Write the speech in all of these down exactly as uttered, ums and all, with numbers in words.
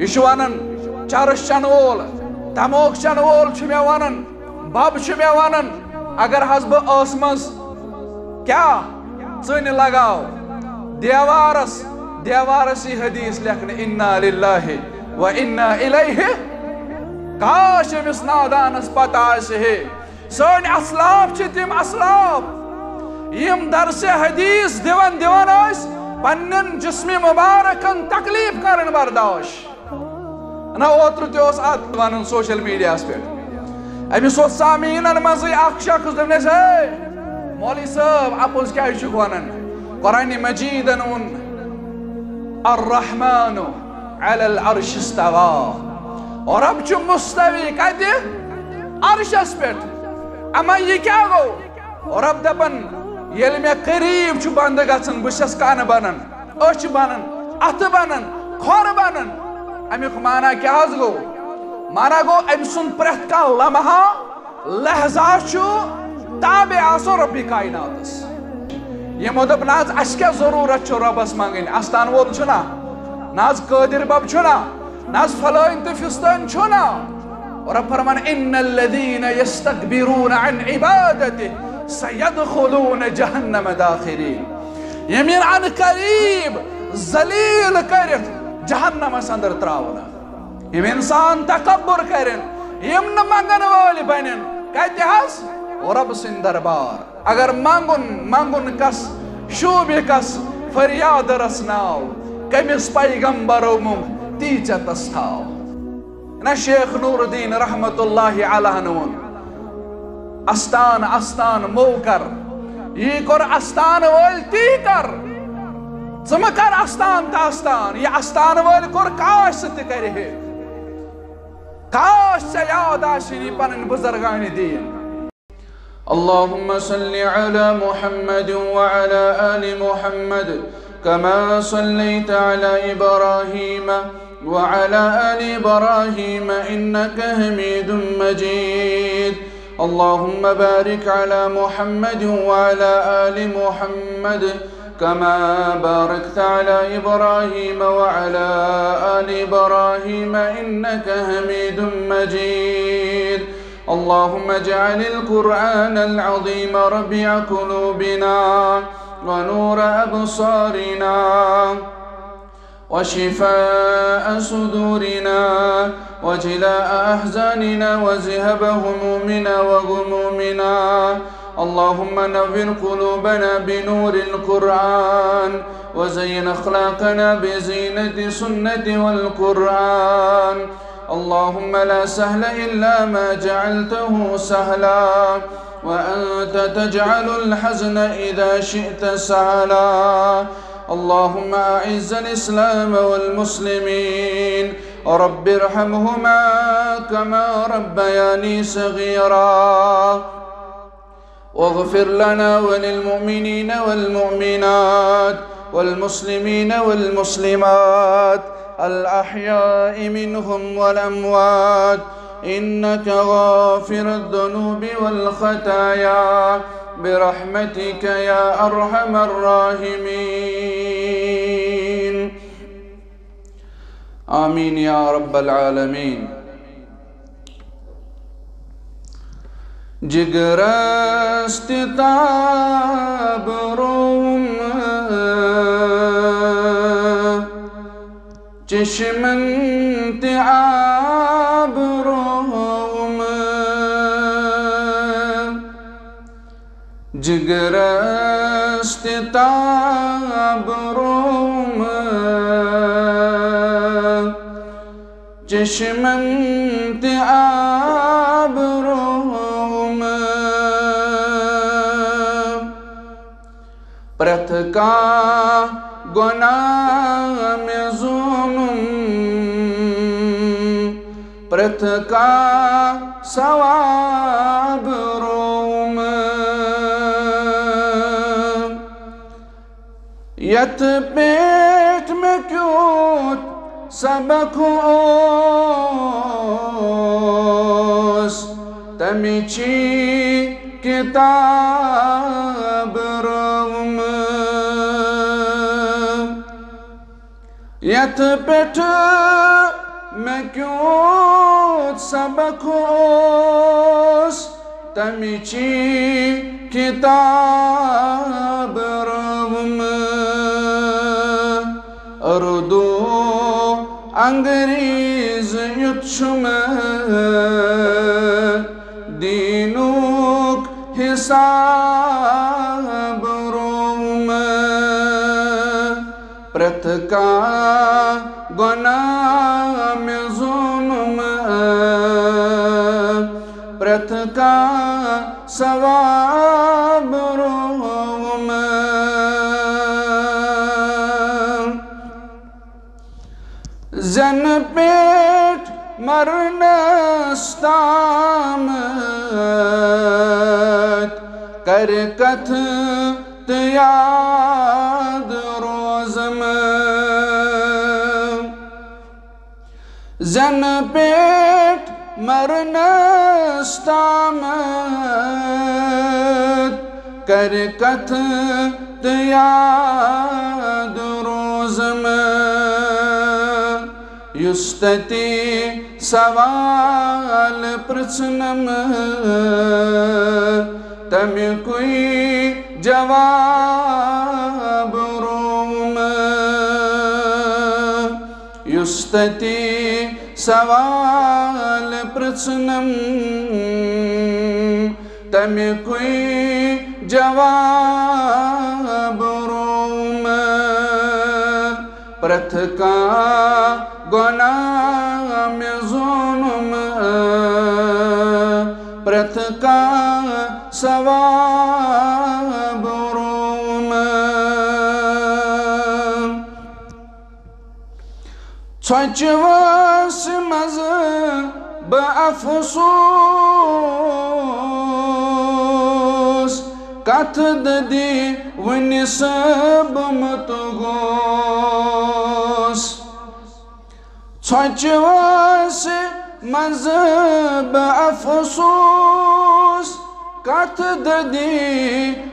یہِ چھُ ونان، چرس چٮ۪نہٕ وول، تموک چٮ۪نہٕ وول چھُ مےٚ ونان، بب چھُ مےٚ ونان، اگر حظ بہٕ ٲسہٕ منٛز کیٛاہ ژٕنہِ لگاو دیوارس، دیوارس یی حدیث لیکھنہٕ، انا للہ و انا الیہ۔ کاش أمِس نادانس پتہ آسہِ ہے۔ سٲنۍ اسلاف چھِ تِم اسلاف، یِم درسِ حدیث دِوان دِوان ٲسۍ پننٮ۪ن جسمِ مبارکن تکلیف کران برداش۔ نہ، اوترٕ تہِ اوس اتھ ونان سوشل میڈیاہس پٮ۪ٹھ، أمِس اوس سامعیٖنن منٛزٕے اکھ شخص، دوٚپنس، "ہے مولوی صٲب، اپُز کیٛازِ چھُکھ ونان؟" قرآن مجیدن ووٚن، "الرحمن علی العرش استوی"، رب چھُ مستوی کتہِ؟ عرشس پٮ۪ٹھ۔ اما یہِ کیٛاہ گوٚو؟ رب دپان، ییٚلہِ مےٚ قریب چھُ بندٕ گژھان، بہٕ چھَس کَن بنان، أچھ بنان، اَتھٕ بنان، کھۄر بنان۔ اَمیُک معنی کیٛاہ حظ گوٚو؟ معنی گوٚو، أمۍ سُنٛد پرٛٮ۪تھ کانٛہہ لمحہ، لحظہ چھُ تابع آسان رۄبِ کایناتس۔ یِمو دوٚپ، "نہ حظ، اَسہِ کیٛاہ ضروٗرت چھُ رۄبس منٛگٕنۍ؟ استان وول چھُنہ؟ نہ حظ، قٲدر بب چھُنہ؟ نہ حظ، فلٲنۍ تہٕ فِستٲنۍ چھُنہ؟" اور رب فرمان، "ان الذين يستكبرون عن عبادته سيدخلون جهنم داخرين"۔ یِم یِن ان قریب ذلیل کٔرِتھ جہنمس اندر تراونہٕ۔ یِم انسان تکبر کرن، یِم نہٕ منگن وٲلۍ بنن، کتہِ حظ؟ رب سٕنٛدِ دربار۔ اگر منگُن، منگُن کس، شوٗبہِ کس، فریاد رس ناو، کٔمِس پیغمبرو موٚنگ، تی ژےٚ تس تھاو۔ نہ، شیخ نور الدین رحمت اللہ علیہ ووٚن، استان استان مو کر، یی کوٚر استان وٲلۍ تی کر۔ ژٕ مہ کر استان تہٕ استان، یہِ استان وٲلۍ کوٚر، کاش سُہ تہِ کرِ ہے۔ کاش ژےٚ یاد آسہِ ہے پنٕنۍ بزرگان دین۔ اللهم صل على محمد وعلى آل محمد كما صليت على إبراهيم وعلى آل إبراهيم إنك حميد مجيد۔ اللهم بارك على محمد وعلى آل محمد كما باركت على إبراهيم وعلى آل إبراهيم إنك حميد مجيد۔ اللهم اجعل القرآن العظيم ربيع قلوبنا ونور أبصارنا وشفاء صدورنا وجلاء أحزاننا وذهاب همومنا وغمومنا. اللهم نور قلوبنا بنور القرآن وزين أخلاقنا بزينة السنة والقرآن. اللهم لا سهل إلا ما جعلته سهلا وأنت تجعل الحزن إذا شئت سهلا. اللهم أعز الإسلام والمسلمين. رب ارحمهما كما ربياني صغيرا. واغفر لنا وللمؤمنين والمؤمنات والمسلمين والمسلمات الأحياء منهم والأموات إنك غافر الذنوب والخطايا برحمتك يا أرحم الراحمين. آمين يا رب العالمين. جگرس تہِ تاب روم، چشمن تہِ آب روم۔ جگرس تہِ تاب روم، چشمن تہِ آب روم۔ پرٛٮ۪تھ کانٛہہ گۄناہ مےٚ زوٗنُم، پرٛٮ۪تھ کانٛہہ ثواب روم۔ یتھ پٮ۪ٹھ مےٚ کیُتھ سبق اوس، تمِچی کتاب رٲومٕژ۔ یتھ پٮ۪ٹھ مےٚ کیُتھ سبق اوس تَمِچی کِتاب رومہٕ۔ اردو انگریز یُتھ چھُ مےٚ دیٖنُک حساب رومہٕ۔ پرٛٮ۪تھ کانٛہہ گۄناہ مےٚ زونُم، پرٛٮ۪تھ کانٛہہ ثواب رووُم۔ زٮ۪نہٕ پٮ۪ٹھ مرنس تام کرِ کتھٕ تہٕ یاد روزم۔ زٮ۪نہٕ پٮ۪ٹھ مرنس تام کرِ کتھٕ تہٕ یاد روزم۔ یُس تتی سوال پرٛژھنم، تمیُکُے جواب روم۔ یُس تتی سوال پرٛژھنم، تمیُکُے جواب روم۔ پرٛٮ۪تھ کانٛہہ گۄناہ مےٚ زونُم، پرٛٮ۪تھ کانٛہہ ثواب روم۔ ژھۄچہِ وٲنٛسہِ منٛز بہٕ افسوس، کتھ دٔدی وُنِس بہٕ مُت گوس۔ ژھۄچہِ وٲنٛسہِ منٛز بہٕ افسوس، کتھ دٔدی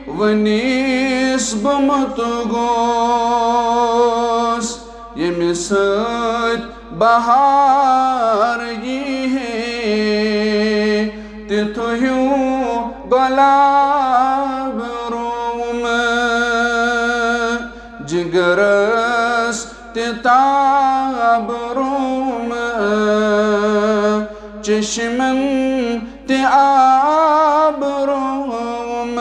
وُنِس بہٕ مُت گوس۔ ییٚمہِ سۭتۍ بہار یی ہے، تِتھُے ہیوٗ گۄلاب رووُم۔ جگرس تہِ تاب روم، چشمن تہِ آب روم۔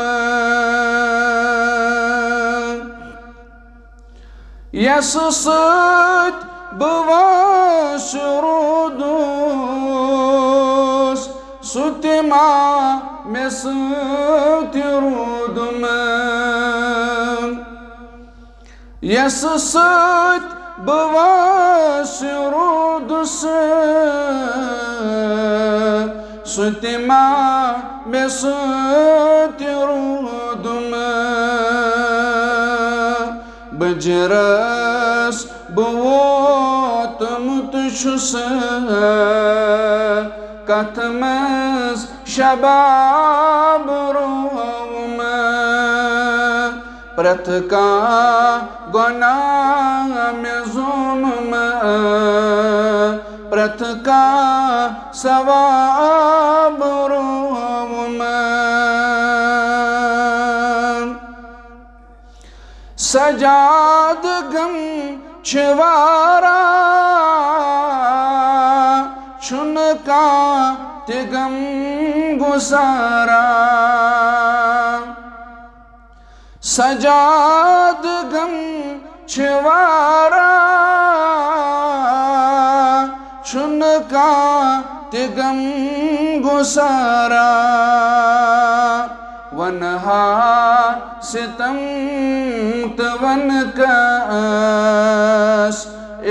یس سۭتۍ بہٕ وٲنٛسہِ روٗدُس، سُہ تہِ ما مےٚ سۭتۍ روٗدُم۔ یس سۭتۍ بہٕ وٲنٛسہِ روٗدُس، سُہ تہِ ما مےٚ سۭتۍ روٗدُم۔ بجرس بہٕ ووتمُت چھُس، کتھ منٛز شباب رووُم۔ پرٛٮ۪تھ کانٛہہ گۄناہ مےٚ زونُم، پرٛٮ۪تھ کانٛہہ ثواب رووُم۔ سجاد غم چھِ واریاہ، چھُنہٕ کانٛہہ تہِ غم گُزاران۔ سجاد غم چھِ واریاہ، چھُنہٕ کانٛہہ تہِ غم گُزارا۔ وَنہٕ ہا ستم تہٕ وَنہٕ کَس،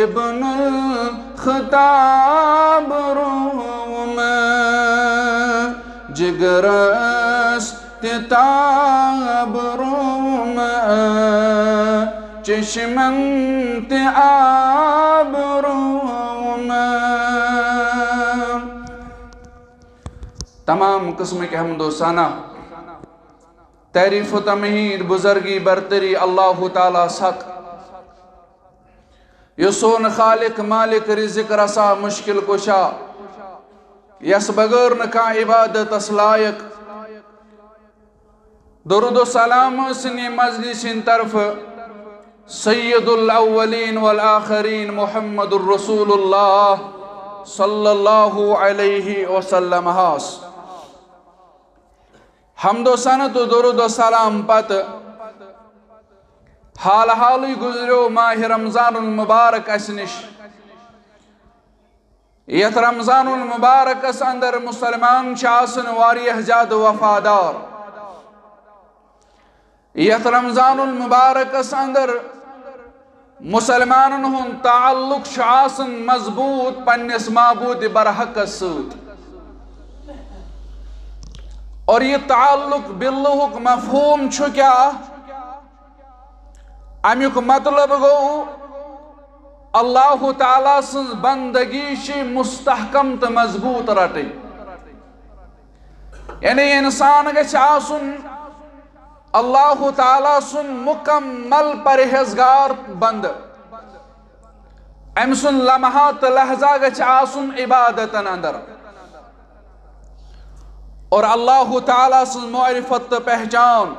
ابن الخطاب رووُم۔ جگرس تہِ تاب رووُم، چشمن تہِ آب رووُم۔ تمام قسمٕکۍ حمد و ثنا، تعریف و تمہید، بزرگی، برتری اللہ تعالیٰ ہس حق۔ یُس سون خالق مالک رزق رسا مشکل کشا، یس بغٲر نہٕ کانٛہہ عبادتس لایق۔ درود و سلام ٲسِن یہِ مجلس ہٕنٛدِ طرفہٕ سید الاولین والآخرین محمد رسول اللہ صلی اللہ علیہ وسلم ہس۔ حمد و ثنا تہٕ درود و سلام پتہٕ حال حالٕے گُزریو ماہِ رمضان المبارک اسہِ نِش۔ یتھ رمضان المبارکس اندر مسلمان چھِ آسان واریاہ زیادٕ وفادار۔ یتھ رمضان المبارکس اندر مسلمانن ہُنٛد تعلق چھُ آسان مضبوط پننِس معبود برحقس سۭتۍ۔ اور یہِ تعلق باللہُک مفہوم چھُ کیٛاہ؟ امیُک مطلب گوٚو، اللہ تعالیٰ سٕنٛز بندگی چھِ مستحکم تہٕ مضبوط رٹٕنۍ۔ یعنی انسان گژھِ آسُن اللہ تعالیٰ سُنٛد مکمل پرہیزگار بندٕ۔ أمۍ سُنٛد لمحہ تہٕ لحظہ گژھِ آسُن عبادتن اندر۔ اور اللہ تعالیٰ سٕنٛز معرفت تہٕ پہچان،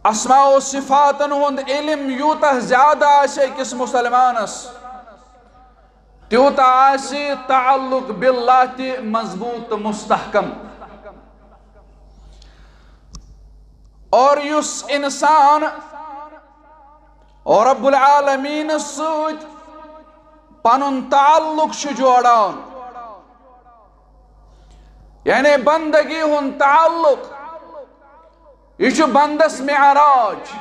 اسماء و صفاتن ہُنٛد علم یوٗتاہ زیادٕ آسہِ أکِس مسلمانس، تیوٗتاہ آسہِ تعلق باللہ تہِ مضبوط تہٕ مستحکم۔ اور یُس انسان رب العالمین سۭتۍ پنُن تعلق چھُ جوڑان، یعنی بندگی ہُنٛد تعلق، یہِ چھُ بندس معراج،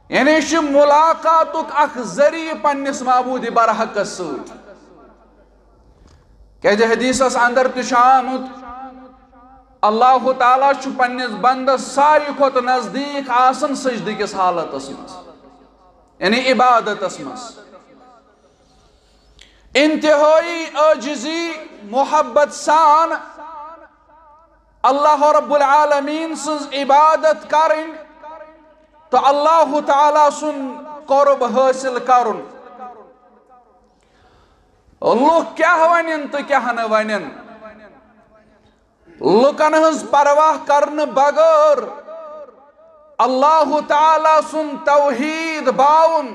یعنی یہِ چھُ ملاقاتُک اکھ ذریعہ پننِس معبود برحقس سۭتۍ۔ کیازِ حدیثس اندر تہِ چھُ آمُت، اللہ تعالیٰ چھُ پننِس بندس ساروی کھۄتہٕ نزدیٖک آسان سجدٕ کِس حالتس منٛز، یعنی عبادتس منٛز۔ انتہٲئی عاجزی محبت سان اللہ رب العالمین سٕنٛز عبادت کرٕنۍ تہٕ اللہ تعالیٰ سُنٛد قرب حٲصِل کرُن۔ لُکھ کیٛاہ ونن تہٕ کیٛاہ نہٕ ونن، لُکن ہٕنٛز پرواہ کرنہٕ بغٲر اللہ تعالیٰ سُنٛد توحید باوُن،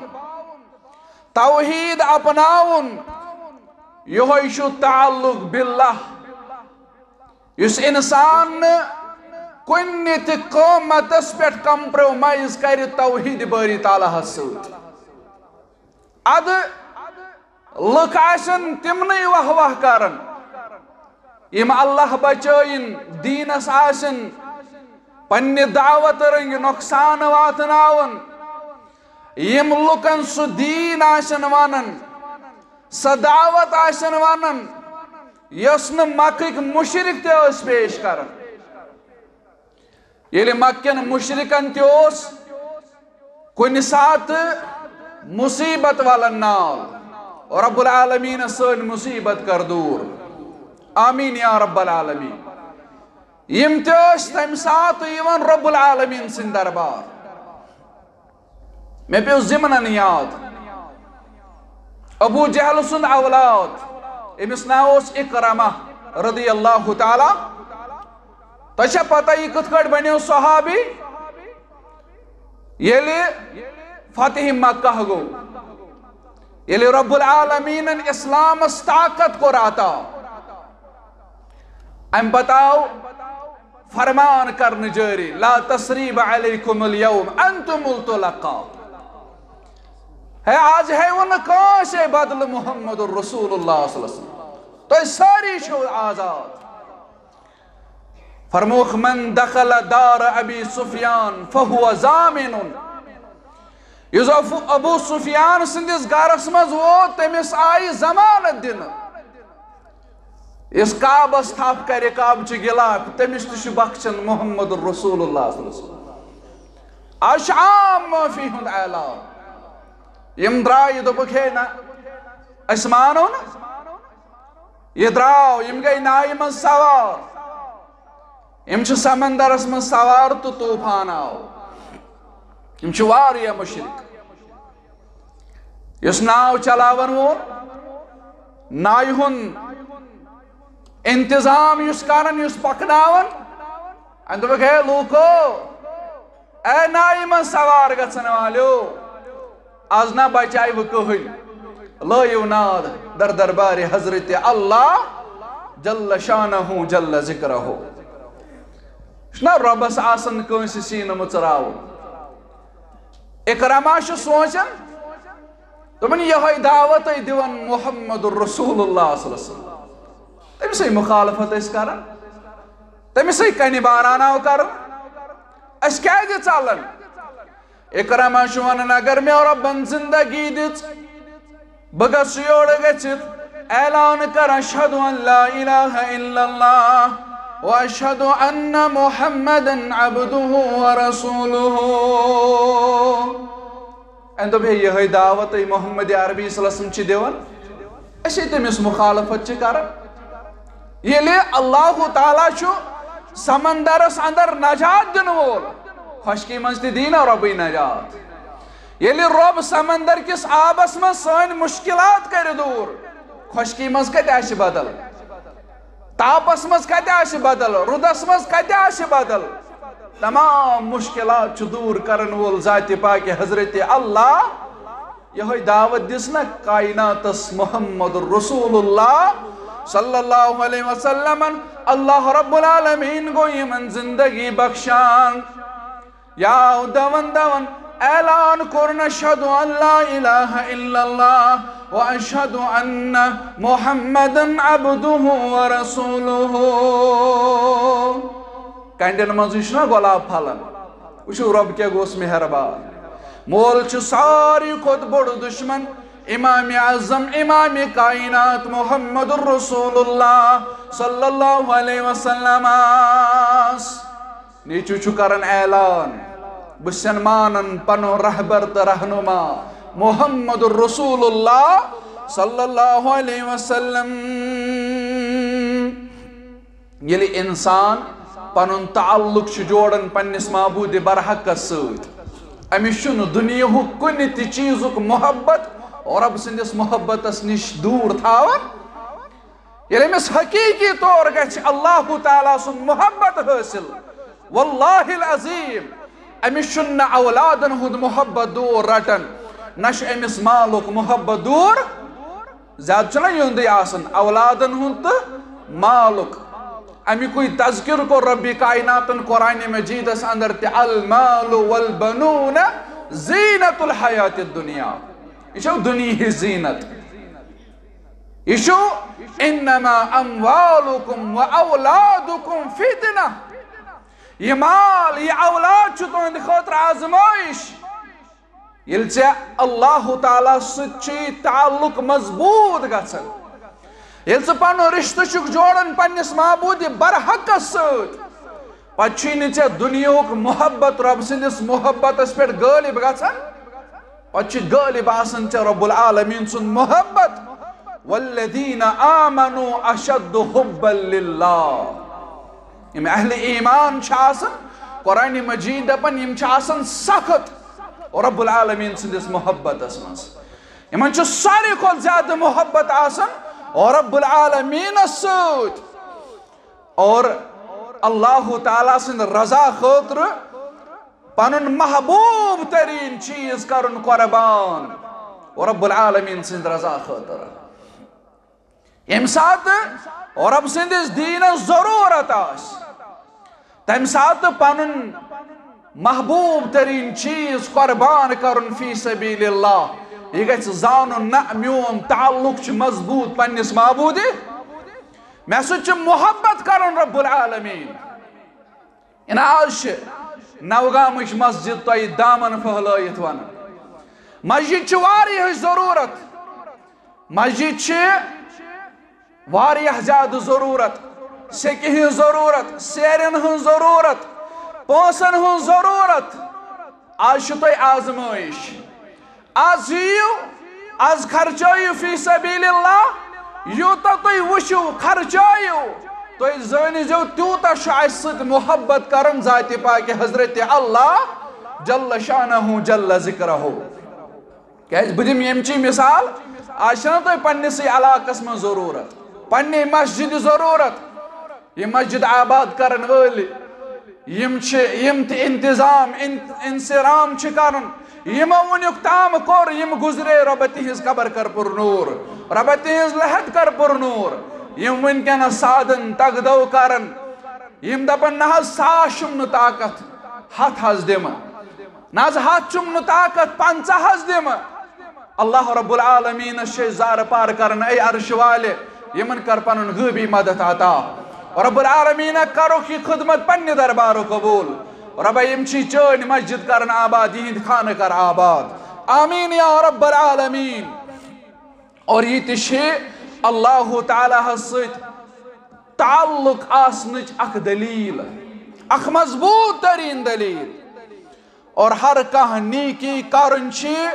توحید اپناوُن، یہوے چھُ تعلق باللہ۔ یُس انسان نہٕ کُنہِ تہِ قۭمتس پٮ۪ٹھ compromise کرِ توحید باری تعالیٰ ہس سۭتۍ۔ ادٕ لُکھ آسن تِمنٕے واہ واہ کران، یِم اللہ بچٲیِن، دیٖنس آسن پننہِ دعوت رٔنگۍ نۄقصان واتناوان، یِم لُکن سُہ دیٖن آسن ونان، سۄ دعوت آسن ونان، یۄس نہٕ مکٕکۍ مُشرِک تہِ ٲسۍ پیش کران۔ ییٚلہِ مکہ کٮ۪ن مُشرِکن تہِ اوس کُنہِ ساتہٕ مُصیبت ولن نال، رب العالمین سٲنۍ مُصیبت کر دوٗر۔ آمین یا رب العالمین۔ یِم تہِ ٲسۍ تمہِ ساتہٕ یِوان رب العالمین سٕنٛدِ دربار۔ مےٚ پیوٚو ضمنن یاد، ابو جہل سُنٛد اولاد، أمِس ناو اوس اکرمہ رضی اللہ تعالیٰ۔ تۄہہِ چھا پتہ یہِ کِتھ کٲٹھۍ بنیو صحابی؟ ییٚلہِ فتح مکہ گوٚو، ییٚلہِ رب العالمیٖنن اسلامس طاقت کوٚر عطا، امہِ پتہٕ آو فرمان کرنہٕ جٲری، "لا تثریب علیکم الیوم انتم الطلقاء"۔ ہے، آز ہیٚیِو نہٕ کٲنٛسے بدلہٕ محمد رسول اللہ صلی اللہ علیہ وسلم۔ تُہۍ سٲری چھِو آزاد۔ فرمووُکھ، "من دخل دار ابی سفیان فہو ضامن"۔ یُس ابو، ابو سفیان سٕنٛدِس گرس منٛز ووت، تٔمِس آیہِ ضمانت دِنہٕ۔ یُس کعبس تھپھ کرِ، کعبہٕ چہِ غلاف، تٔمِس تہِ چھُ بخشن محمد رسول اللہ صلی اللہ علیہ وسلم۔ آز چھُ عام معٲفی ہُنٛد اعلان۔ یِم درٛاے، دوٚپُکھ، "ہے نہ، أسۍ مانو نہٕ۔" یہِ درٛاو، یِم گٔے نایہِ منٛز سوار۔ یِم چھِ سمندرس منٛز سوار تہٕ طوفان آو۔ یِم چھِ واریاہ مُشرِک۔ یُس ناو چلاون وول، نایہِ ہُنٛد انتظام یُس کران، یُس پکناوان، أمۍ دوٚپُکھ، ہے لوٗکو، اے نایہِ منٛز سوار گژھن والیو، از نہ بچاوٕ کٕہٕنۍ، لٲیِو ناد در دربارِ حضرت اللہ جل شانہ جل ذکرہ۔ چھُنہ رۄبس آسان کٲنٛسہِ سیٖنہٕ مُژراوُن؟ اکرمہ چھُ سونٛچان، دوٚپُن، یِہوٚے دعوت ہے دِوان محمد رسول اللہ صلی اللہ علیہ وسلم۔ تٔمِسٕے مُخالفت ٲسۍ کران، تٔمِسٕے کنہِ باران آو کران، أسۍ کیازِ ژلان؟ اکرمہ چھُ ونان، اگر مےٚ رۄبن زندگی دِژ، بہٕ گژھٕ یورٕ گٔژھِتھ اعلان کران، اشہد ان لا الہ الا اللہ و اشہد ان محمدا عبدہ و رسولہ۔ أمۍ دوٚپ، ہے، یِہوٚے دعوت ہے محمد عربی صلی اللہ علیہ وسلم چھِ دِوان، أسے تٔمِس مُخالفت چھِ کران۔ ییٚلہِ اللہ تعالیٰ چھُ سمندرس اندر نجات دِنہٕ وول، خۄشکی منٛز تہِ دی نہ رۄبٕے نجات۔ ییٚلہِ رۄب سمندر کِس آبس منٛز سٲنۍ مُشکلات کرِ دوٗر، خۄشکی منٛز کتہِ آسہِ بدل؟ تاپس منٛز کتہِ آسہِ بدل؟ رُدس منٛز کتہِ آسہِ بدل؟ تمام مُشکلات چھُ دوٗر کرن وول ذاتِ پاکِ حضرت اللہ۔ یِہوٚے دعوت دِژ نہ کائناتس محمد رسول اللہ صلی اللہ علیہ وسلمن۔ اللہ رب العالمین گوٚو یِمن زندگی بخشان۔ یہِ آو دون دون، اعلان کوٚرُن، اشہد ان لا الہ الا اللہ و اشہد ان محمدا عبدہ و رسولہ۔ کنڈٮ۪ن منٛزٕے چھُنہ گۄلاب پھلان۔ وٕچھِو، رۄب کیٛاہ گوٚوس مہربان۔ مول چھُ ساروی کھۄتہٕ بوٚڑ دُشمن امام اعظم، امام کائنات محمد رسول اللہ صلی اللہ علیہ وسلمس۔ نیٚچوٗ چھُ کران اعلان، بہٕ چھُسن مانان پنُن رہبر تہٕ رہنما محمد رسول اللہ صلی اللہ علیہ وسلم۔ ییٚلہِ اِنسان پنُن تعلق چھُ جوڑان پننِس معبوٗدِ برحقس سۭتۍ، أمِس چھُنہٕ دُنیاہُک کُنہِ تہِ چیٖزُک محبت رۄب سٕنٛدِس محبتس نِش دوٗر تھاوان۔ ییٚلہِ أمِس حقیٖقی طور گژھِ اللہ تعالیٰ سُنٛد محبت حٲصِل، واللہ العظیم، أمِس چھُنہٕ نہ اولادن ہُنٛد محبت دوٗر رٹان، نہ چھُ أمِس مالُک محبت دوٗر۔ زیادٕ چھُنہ یِہُنٛدُے آسان، اولادن ہُنٛد تہٕ مالُک۔ اَمیُکُے تذکر کوٚر ربِ کائناتن قرآنِ مجیدس اندر تہِ، المال والبنون زینت الحیات الدنیا۔ یہِ چھو دُنیہٕچ زینت۔ یہِ چھُ، انما اموالکم و اولادکم فتنہ۔ یہِ مال، یہِ اولاد چھُ تُہنٛدِ خٲطرٕ آزمٲیش۔ ییٚلہِ ژےٚ اللہ تعالیٰ سۭتۍ چھُے تعلق مضبوٗط گژھان، ییٚلہِ ژٕ پنُن رشتہٕ چھُکھ جوڑان پننِس معبوٗدِ برحقس سۭتۍ، پتہٕ چھُے نہٕ ژےٚ دُنیاہُک محبت رۄب سٕنٛدِس محبتس پٮ۪ٹھ غٲلب گژھان، پتہٕ چھُ غٲلب آسان ژےٚ رب العالمین سُنٛد محبت۔ والذین آمنوا اشد حبا للہ۔ یِم اہل ایمان چھِ آسان، قرآن مجید دپان، یِم چھِ آسان سخت رب العالمین سٕنٛدِس محبتس منٛز۔ یِمن چھُ ساروی کھۄتہٕ زیادٕ محبت آسان رب العالمینس سۭتۍ۔ اور اللہ تعالیٰ سٕنٛدِ رضا خٲطرٕ پنُن محبوب تریٖن چیٖز کرُن قربان رب العالمین سٕنٛدِ رضا خٲطرٕ۔ ییٚمہِ ساتہٕ رۄب سٕنٛدِس دیٖنس ضروٗرت آسہِ، تَمہِ ساتہٕ پنُن محبوب تریٖن چیٖز قربان کرُن فی سبیل اللہ۔ یہِ گژھِ زانُن، نہ، میون تعلق چھُ مضبوٗط پننِس معبوٗدِ، مےٚ سۭتۍ چھُ محبت کرُن رب العالمین۔ یعنی آز چھِ نوگامٕچ مسجد تۄہہِ دامن پھٔہلٲیِتھ ونان۔ مسجد چھِ واریاہٕچ ضروٗرت۔ مسجد چھِ واریاہ زیادٕ ضروٗرت، سیٚکہِ ہٕنٛز ضروٗرت، سیرٮ۪ن ہٕنٛز ضروٗرت، پونٛسن ہٕنٛز ضروٗرت۔ آز چھِ تۄہہِ آزمٲیش۔ آز یِیِو، آز خرچٲیِو فی سبیل اللہ، یوٗتاہ تُہۍ وٕچھِو، خرچٲیِو، تُہۍ زٲنِزیو، تیوٗتاہ چھُ اَسہِ سۭتۍ محبت کران ذاتِ پاکِ حضرت اللہ جل شانہ جل ذکرہ۔ کیازِ بہٕ دِمہٕ ییٚمچی مثال، آز چھَنہٕ تۄہہِ پننِسٕے علاقس منٛز ضروٗرت، پننہِ مسجدِ ضروٗرت، یہِ مسجد آباد کرن وٲلۍ، یِم چھِ، یِم تہِ انتظام، ان-، انصرام چھِ کران، یِمو وُنیُک تام کوٚر، یِم گُزرے، رۄبہ تِہنٛز قبر کر پر نوٗر، رۄبہ تِہنٛز لحد کر پر نوٗر۔ یِم وٕنکیٚنس سادن تگدو کرن، یِم دپن، نہ حظ، ساس چھُم نہٕ طاقت، ہتھ حظ دِمہٕ۔ نہ حظ، ہتھ چھُم نہٕ طاقت، پنٛژاہ حظ دِمہٕ۔ اللہ رب العالمینس چھِ أسۍ زارٕ پار کران، اے عرش والہِ، یِمن کر پنُن غٲبی مدد عطا۔ رب العالمین کرُکھ یہِ خدمت پننہِ دربارُک قبول۔ رۄبہ، یِم چھِ چٲنۍ مسجد کرن آباد، یِہنٛدۍ خانہٕ کر آباد۔ آمین یا رب العالمین۔ اور یہِ تہِ چھِ اللہ تعالیٰ ہس سۭتۍ تعلق آسنٕچ اکھ دلیل، اکھ مضبوط ترین دلیل۔ اور ہر کانٛہہ نیکی کرُن چھِ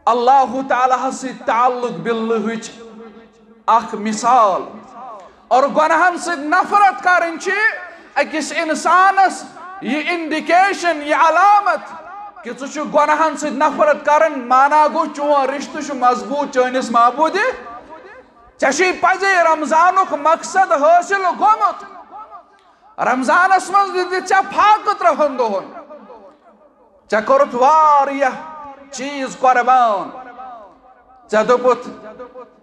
اللہ تعالیٰ ہس سۭتۍ تعلق باللہٕچ اکھ مثال۔ اور گۄناہن سۭتۍ نفرت کرٕنۍ چھِ أکِس انسانس یہِ indication، یہِ علامت کہِ ژٕ چھُکھ گۄناہن سۭتۍ نفرت کران، معنہ گوٚو چون رشتہٕ چھُ مضبوط چٲنِس معبوٗدِ۔ ژےٚ چھُے پزے رمضانُک مقصد حٲصِل گوٚمُت۔ رمضانس منٛز دِتھ ژےٚ فاقہٕ ترٛہن دۄہن۔ ژےٚ کوٚرُتھ واریاہ چیٖز قربان۔ ژےٚ دوٚپُتھ،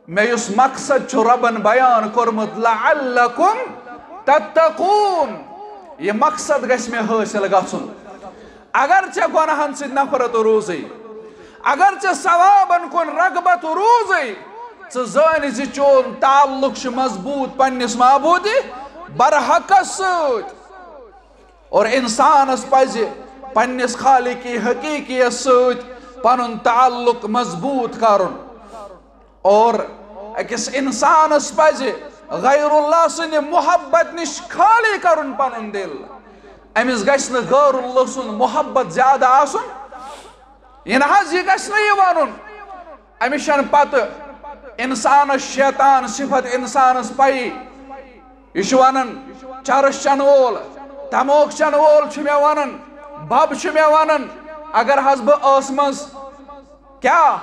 مےٚ یُس مقصد چھُ رۄبن بیان کوٚرمُت، لعلکم تتقون، یہِ مقصد گژھِ مےٚ حٲصِل گژھُن۔ اگر ژےٚ گۄناہن سۭتۍ نفرت روٗزٕے، اگر ژےٚ ثوابن کُن رغبت روٗزٕے، ژٕ زٲنۍ زِ چون تعلق چھُ مضبوٗط پننِس معبوٗدِ برحقس سۭتۍ۔ اور انسانس پزِ پننِس خالقِ حقیقیس سۭتۍ پنُن تعلق مضبوٗط کرُن۔ اور أکِس انسانس پزِ غیر اللہ سٕنٛدِ محبت نِش خٲلی کرُن پنُن دل۔ أمِس گژھِ نہٕ غیر اللہ سُنٛد محبت زیادٕ آسُن۔ یہِ نہ حظ، یہِ گژھِ نہٕ یہِ ونُن۔ أمِس چھنہٕ پتہٕ انسانس شیطان صفت انسانس پَیی۔ یہِ چھُ ونان، چرس چنہٕ وول، تموک چنہٕ وول چھُ مےٚ ونان، بب چھُ مےٚ ونان، اگر حظ بہٕ ٲسہٕ منٛز کیٛاہ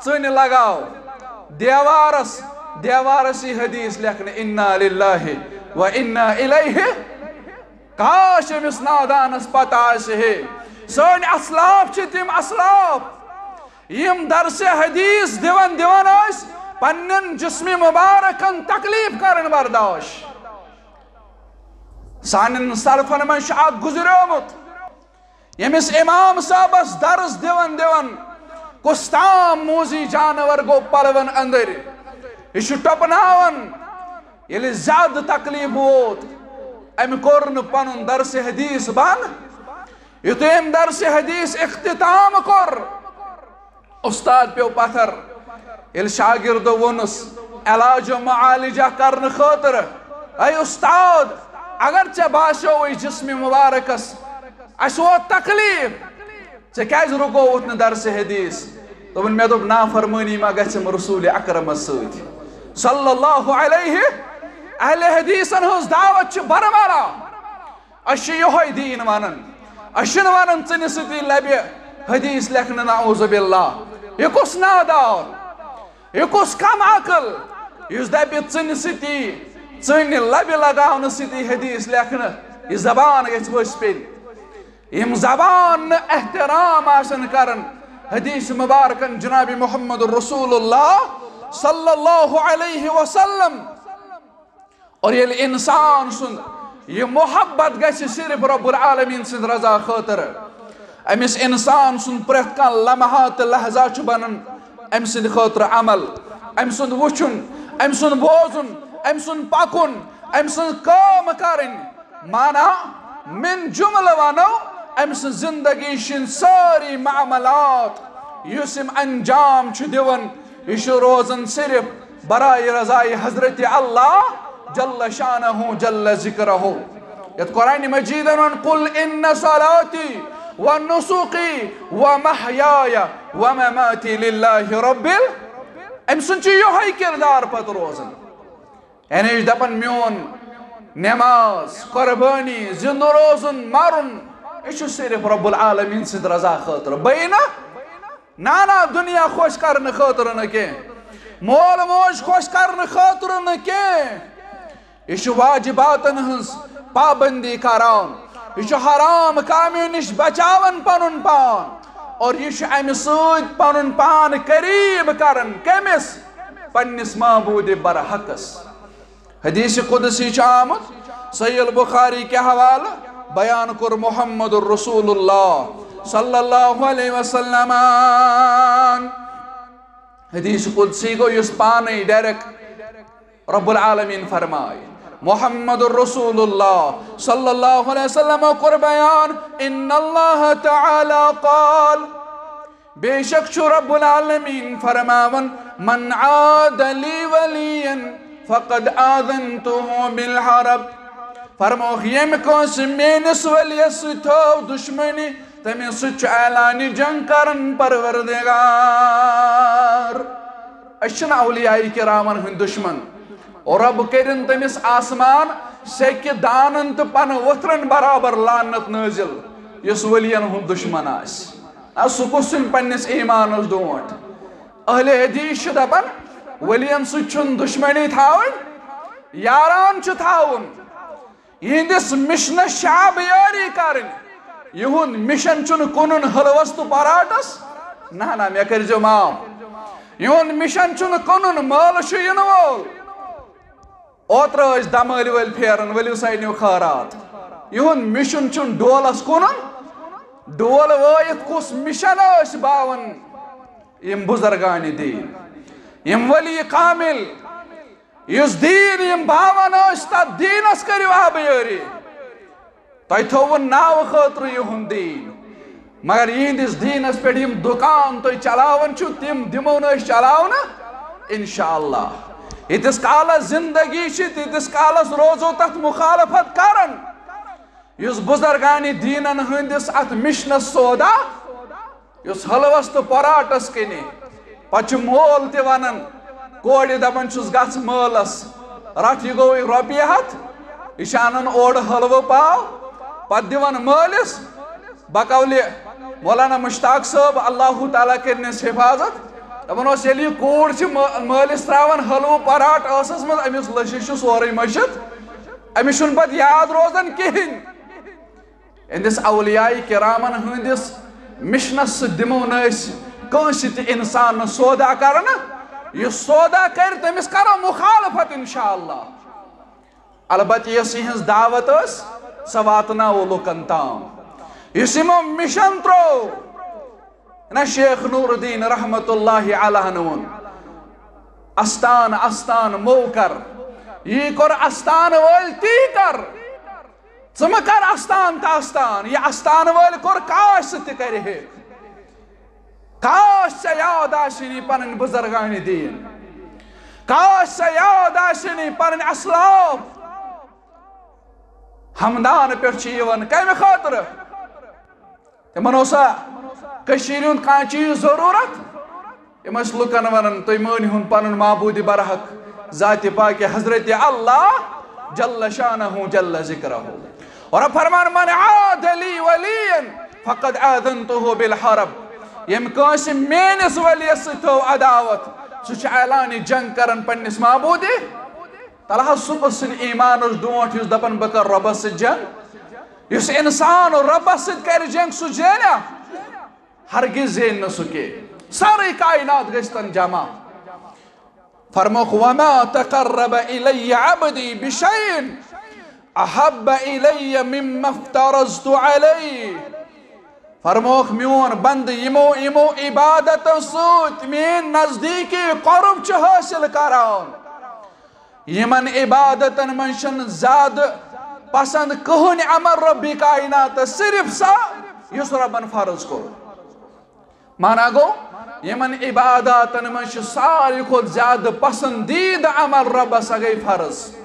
ژٕنہِ لگاو دیوارس، دیوارس یی حدیث لیکھنہٕ، انا للہ و انا الیہ۔ کاش أمِس نادانس پتہ آسہِ ہے۔ سٲنۍ اسلاف چھِ تِم اسلاف، یِم درسِ حدیث دِوان دِوان ٲسۍ پننٮ۪ن جسمِ مبارکن تکلیف کران برداش۔ سانٮ۪ن سلفن منٛز چھُ اکھ گُزریومُت، ییٚمِس امام صٲبس درس دِوان دِوان کُس تام موٗزی جانور گوٚو پلون أنٛدٕرۍ۔ یہِ چھُ ٹۄپناوان۔ ییٚلہِ زیادٕ تکلیف ووت، أمۍ کوٚر نہٕ پنُن درسِ حدیث بنٛد۔ یُتھُے أمۍ درسِ حدیث اختتام کوٚر، استاد پیوٚو پتھر۔ ییٚلہِ شاگردو ووٚنُس علاج و معالجہ کرنہٕ خٲطرٕ، اے استاد، اگر ژےٚ باسیووُے جسمِ مبارکس اسہِ ووت تکلیف، ژےٚ کیازِ رُکووُتھ نہٕ درسِ حدیث؟ دوٚپُن، مےٚ دوٚپ، نافرمٲنی ما گژھم رسول اکرمس سۭتۍ صلی اللہ علیہ۔ اہل حدیثن ہٕنٛز دعوت چھِ برمارا۔ أسۍ چھِ یِہوٚے دیٖن وَنان۔ أسۍ چھِنہٕ وَنان ژٕنہِ سۭتی لَبہِ حدیث لیکھنہٕ، نعوذ باللہ۔ یہِ کُس نادان، یہِ کُس کم عقل، یُس دَپہِ ژٕنہِ سۭتی، ژٕنہِ لَبہِ لگاونہٕ سۭتی حدیث لیکھنہٕ، یہِ زبان گژھِ ؤسۍ پیٚنۍ۔ یِم زبان نہٕ احترام آسن کران حدیث مبارکن جناب محمد رسول اللہ صلی اللہ علیہ وسلم۔ اور ییٚلہِ انسان سُنٛد یہِ محبت گژھِ صرف رب العالمین سٕنٛدِ رضا خٲطرٕ، أمِس انسان سُنٛد پرٛٮ۪تھ کانٛہہ لمحہ تہٕ لحظہ چھُ بنان أمۍ سٕنٛدِ خٲطرٕ عمل، أمۍ سُنٛد وٕچھُن، أمۍ سُنٛد بوزُن، أمۍ سُنٛد پکُن، أمۍ سٕنٛز کٲم کرٕنۍ۔ معنی من جملہٕ ونو، أمۍ سٕنٛز زندگی ہٕنٛدۍ سٲری معاملات، یُس یِم انجام چھُ دِوان، یہِ چھُ روزان صرف برائے رضائے حضرت اللہ جل شانہ جل ذکرہ۔ یتھ قرآن مجیدن ووٚن، قل ان صلاتی و نسکی و محیای و مماتی للہ رب ال-، أمۍ سُنٛد چھُ یِہوٚے کردار پتہٕ روزان۔ یعنی یہِ چھُ دپان، میون نماز، قربٲنی، زندٕ روزُن، مرُن، یہِ چھُ صرف رب العالمین سٕنٛدِ رضا خٲطرٕ۔ بیٚیہِ نہ، نہ، نہ، دنیا خۄش کرنہٕ خٲطرٕ نہٕ کینٛہہ، مول موج خۄش کرنہٕ خٲطرٕ نہٕ کینٛہہ۔ یہِ چھُ واجباتن ہٕنٛز پابندی کران، یہِ چھُ حرام کامیو نِش بچاوان پنُن پان، اور یہِ چھُ امہِ سۭتۍ پنُن پان قریب کران۔ کٔمِس؟ پننِس معبود برحقس۔ حدیث قدسی چھُ آمُت صحیح البخاری کہِ حوالہٕ، بیان کوٚر محمد رسول اللہ صلی اللہ علیہ وسلم۔ حدیث قدسی گوٚو یُس پانے ڈائریکٹ رب العالمین فرمائے۔ محمد رسول اللہ صلی اللہ علیہ وسلم کوٚر بیان، ان اللہ تعالی قال، بے شک چھُ رب العالمین فرماوان، من عاد لی ولیا فقد آذنتہ بالحرب۔ فرموکھ، ییٚمہِ کٲنٛسہِ میٲنِس ؤلیَس سۭتۍ تھٲو دُشمنی، تٔمِس سۭتۍ چھُ اعلانِ جنگ کران پروردگار۔ أسۍ چھِنہٕ اولیاء کرامن ہٕنٛدۍ دُشمن۔ اور رب کٔرِن تٔمِس آسمان سیٚکہِ دانن تہٕ پنہٕ ؤتھرن برابر لعنت نٲزِل، یُس ؤلین ہُنٛد دُشمن آسہِ۔ آ، سُہ کُس چھُنہٕ پننِس ایمانس ڈونٛٹھ؟ اہل حدیث چھِ دپان، ؤلین سۭتۍ چھُنہٕ دُشمنی تھاوٕنۍ، یاران چھُ تھاوُن۔ یِہنٛدِس مِشنَس چھِ آبیٲری کرٕنۍ۔ یِہُنٛد مِشن چھُنہٕ کٕنُن حلوس تہٕ پراٹس۔ نہ، نہ، مےٚ کٔرۍزیو معاف۔ یِہُنٛد مِشن چھُنہٕ کٕنُن، مٲلہٕ چھُ یِنہٕ وول۔ اوترٕ ٲسۍ دمٲلۍ وٲلۍ پھیران، ؤلِو سا أنِو خٲرات۔ یِہُنٛد مِشن چھُنہٕ ڈولس کٕنُن۔ ڈول وٲیِتھ کُس مِشن ٲسۍ باوان؟ یِم بزرگان دین، یِم ولی کامل، یُس دیٖن یِم باوان ٲسۍ، تَتھ دیٖنَس کٔرِو آبیٲری۔ تۄہہِ تھوٚوُن ناوٕ خٲطرٕ یِہُنٛد دیٖن، مگر یِہِنٛدِس دیٖنَس پٮ۪ٹھ یِم دُکان تُہۍ چلاوان چھِو، تِم دِمو نہٕ أسۍ چلاونہٕ، اِنشاءاللہ۔ ییٖتِس کالَس زِندگی چھِ، تیٖتِس کالَس روزو تَتھ مُخالفت کَران۔ یُس بُزرگانِ دیٖنَن ہٕنٛدِس اَتھ مِشنَس سودا، یُس حلوس تہٕ پراٹس کِنی۔ پتہٕ چھُ مول تہِ ونان، کورِ دپان چھُس، "گژھ مٲلس، رٹھ، یہِ گوٚو رۄپیہِ ہتھ۔" یہِ چھِ انان اورٕ حلوٕ پاو، پتہٕ دِوان مٲلِس۔ بقولِ مولانا مشتاق صٲب، اللہ تعالیٰ کٔرِنَس حفاظت، دپان اوس، ییٚلہِ یہِ کوٗر چھِ مٲ-، مٲلِس تراوان حلوٕ پراٹ ٲسس منٛز، أمِس لٔشِس چھُ سورُے مٔشِتھ، أمِس چھُنہٕ پتہٕ یاد روزان کِہینۍ۔ یِہنٛدِس اولیاء کرامن ہٕنٛدِس مِشنس سۭتۍ دِمو نہٕ أسۍ کٲنٛسہِ تہِ انسان نہٕ سودا کرنہٕ۔ یُس سودا کرِ، تٔمِس کرو مُخالفت انشاءاللہ۔ البتہ یۄس یِہنٛز دعوت ٲس، سۄ واتناوو لُکن تام۔ یُس یِمو مِشن ترٛوو، نہ، شیخ نور الدین رحمت اللہ علیہ ووٚن، استان استان مو کر، یی کوٚر استان وٲلۍ تی کر۔ ژٕ مہٕ کر استان تہٕ استان، یہِ استان وٲلۍ کوٚر، کاش سُہ تہِ کرِ ہے۔ کاش ژےٚ یاد آسِنی پنٕنۍ بُزرگانِ دیٖن، کاش ژےٚ یاد آسِنی پنٕنۍ اسلاف۔ ہمدان پٮ۪ٹھ چھِ یِوان کمہِ خٲطرٕ؟ تِمن اوسا کٔشیٖرِ ہُنٛد کانٛہہ چیٖز ضروٗرت؟ یِم ٲسۍ لُکن ونان، "تُہۍ مٲنِو ہُن پنُن معبوٗدِ برحق، ذاتِ پاکِ حضرتِ اللہ جل شانہ جل ذکرہ۔" اور فرمان، "من عاد لی ولیا فقد آذنتہ بالحرب۔" ییٚمۍ کٲنٛسہِ میٲنِس ؤلیَس سۭتۍ تھٲو عداوت، سُہ چھُ اعلانِ جنگ کران پننِس معبوٗدِ۔ تلہٕ حظ سُہ کُس سُنٛد ایٖمانَس ڈونٛٹھ یُس دَپان، "بہٕ کَرٕ رۄبَس سۭتۍ جنگ"؟ یُس اِنسان رۄبَس سۭتۍ کَرِ جنگ، سُہ زینیٛا؟ ہرگز زینہِ نہٕ سُہ کینٛہہ۔ سٲرٕے کائنات گژھِ تَن جمع۔ فرموکھ، "وما تقرب الی عبدی بشیء احب الی مما افترضت علیہ۔" فرموکھ، میون بندٕ یِمو، یِمو عبادتو سۭتۍ میٲنۍ نزدیٖکی قرب چھُ حٲصِل کران، یِمن عبادتن منٛز چھُنہٕ زیادٕ پسند کٕہٕنۍ عمل ربِ کائناتس، صرف سا یُس ربن فرض کوٚر۔ مانا گوٚو، یِمن عباداتن منٛز چھُ ساروی کھۄتہٕ زیادٕ پسندیدٕ عمل ربس، سۄ گٔے فرض۔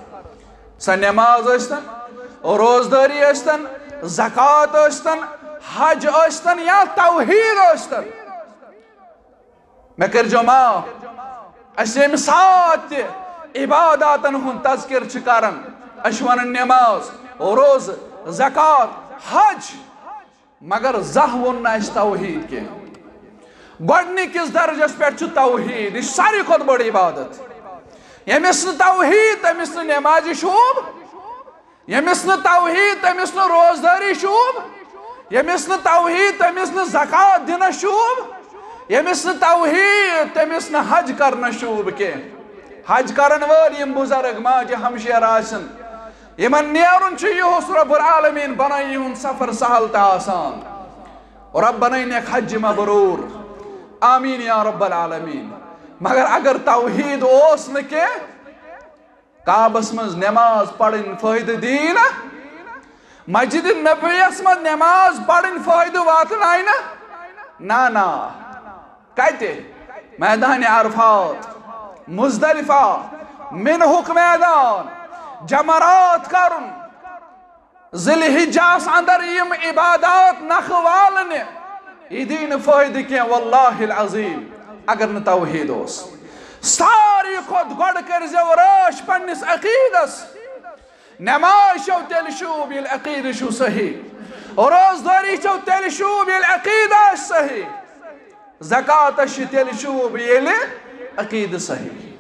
سۄ نماز ٲسۍتن، روزدٲری ٲسۍتن، زکوٰۃ ٲسۍتن، حج ٲسۍتن یا توحید ٲسۍتن۔ مےٚ کٔرۍزیو معاف، اَسہِ ییٚمہِ ساتہٕ تہِ عباداتن ہُنٛد تذکر چھِ کران، أسۍ چھِ ونان نماز، روزٕ، زکوٰۃ، حج، مگر زانٛہہ ووٚن نہٕ اَسہِ توحید کینٛہہ۔ گۄڈٕنِکِس درجس پٮ۪ٹھ چھُ توحیٖد، یہِ چھِ ساروی کھۄتہٕ بٔڑ عبادت۔ ییٚمِس نہٕ توحیٖد، تٔمِس نہٕ نٮ۪مازِ شوٗب، ییٚمِس نہٕ توحیٖد، تٔمِس نہٕ روزدٲری شوٗب، ییٚمِس نہٕ توحیٖد، تٔمِس نہٕ زکوٰۃ دِنَس شوٗب، ییٚمِس نہٕ توحیٖد، تٔمِس نہٕ حج کرنَس شوٗب کینٛہہ۔ حج کرن وٲلۍ یِم بُزرگ ماجہِ ہمشیرٕ آسن، یِمن نیرُن چھُ یِہُس، رب العالمین بنٲیِن یِہُنٛد سفر سہل تہٕ آسان۔ رب بنٲیِنکھ حج مبرور۔ آمین یا رب العالمین۔ مگر اگر توحیٖد اوس نہٕ کینٛہہ، کعبس منٛز نماز پرٕنۍ فٲیدٕ دی نہٕ، مسجد نبویس منٛز نماز پرٕنۍ فٲیدٕ واتناے نہٕ؟ نہ، نہ۔ کتہِ؟ میدان عرفات، مزدلفہ، منحک میدان، جمرات کرُن، ذی الحجس اندر یِم عبادات نکھٕ والنہِ، یہِ دی نہٕ فٲیدٕ کینٛہہ، واللہ العظیم، اگر نہٕ توحیٖد اوس۔ ساروی کھۄتہٕ گۄڈٕ کٔرۍزیو رٲچھ پننِس عقیٖدس۔ نماز چھو تیٚلہِ شوٗب، ییٚلہِ عقیٖدٕ چھُو صحیح۔ روزدٲری چھو تیٚلہِ شوٗب، ییٚلہِ عقیٖدٕ آسہِ صحیح۔ زکوٰتس چھِ تیٚلہِ شوٗب، ییٚلہِ عقیٖدٕ صحیح۔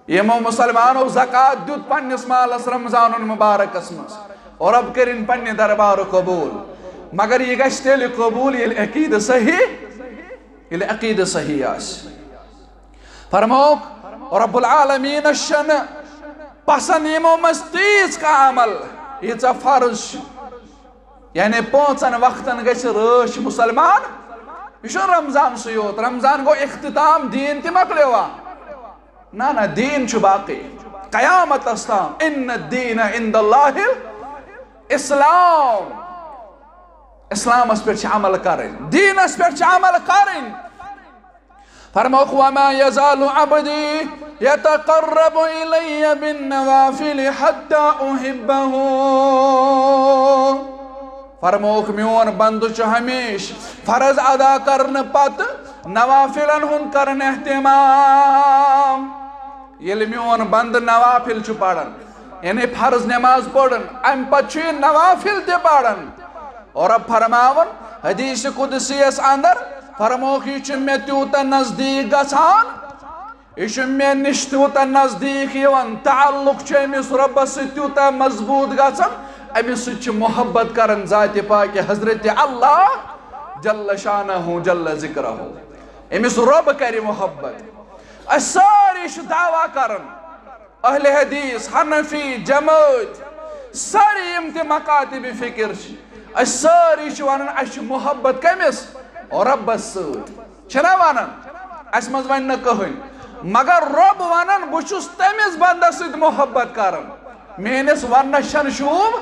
یِمو مسلمانو زکوٰۃ دیُت پننِس مالس رمضان المبارکس منٛز، اور رب کٔرِن پننہِ دربارٕ قبوٗل۔ مگر یہِ گژھِ تیٚلہِ قبوٗل، ییٚلہِ عقیٖدٕ صحیح، ییٚلہِ عقیٖدٕ صحیح آسہِ۔ فرمووُکھ، رب العالمینس چھنہٕ پسند یِمو منٛز تیٖژ کانٛہہ عمل، ییٖژاہ فرض چھِ۔ یعنی پانٛژن وقتن گژھِ رٲچھ مسلمان۔ یہِ چھُنہٕ رمضانسٕے یوت، رمضان گوٚو اختتام، دیٖن تہِ مۄکلیوا؟ نہ، نہ، دیٖن چھُ باقٕے۔ قیامتس تام، ان الدین عند اللہ الاسلام۔ اسلامس پٮ۪ٹھ چھِ عمل کرٕنۍ، دیٖنس پٮ۪ٹھ چھِ عمل کرٕنۍ۔ فرمووُکھ، وما یزال عبدی یتقرب الی بالنوافل حتی احبہ۔ فرمووُکھ، میون بندٕ چھُ ہمیشہِ فرض ادا کرنہٕ پتہٕ نوافلن ہُنٛد کران اہتمام۔ ییٚلہِ میون بندٕ نوافل چھُ پران، یعنی فرض نماز پران، امہِ پتہٕ چھُ یہِ نوافل تہِ پران۔ اور رب فرماوان حدیث قدسی یس اندر، فرمووُکھ، یہِ چھُ مےٚ تیوٗتاہ نزدیٖک گژھان، یہِ چھُ مےٚ نِش تیوٗتاہ نزدیٖک یِوان، تعلق چھُ أمِس رۄبَس سۭتۍ تیوٗتاہ مضبوٗط گژھان، أمِس سۭتۍ چھِ محبت کران ذاتِ پاکِ حضرت اللہ جل شانہ جل ذکرہ۔ أمِس رۄب کرِ محبت۔ أسۍ سٲری چھِ دعویٰ کران، اہل حدیث، حنفی، جمٲعت، سٲری یِم تہِ مکاتب فکر چھِ، أسۍ سٲری چھِ ونان، اَسہِ چھِ محبت کٔمِس؟ رۄبَس سۭتۍ۔ چھِنا ونان؟ اسہِ منٛز ونہِ نہٕ کٕہٕنۍ۔ مگر رۄب ونان، بہٕ چھُس تٔمِس بندس سۭتۍ محبت کران۔ میٲنِس وننس چھنہٕ شوٗب۔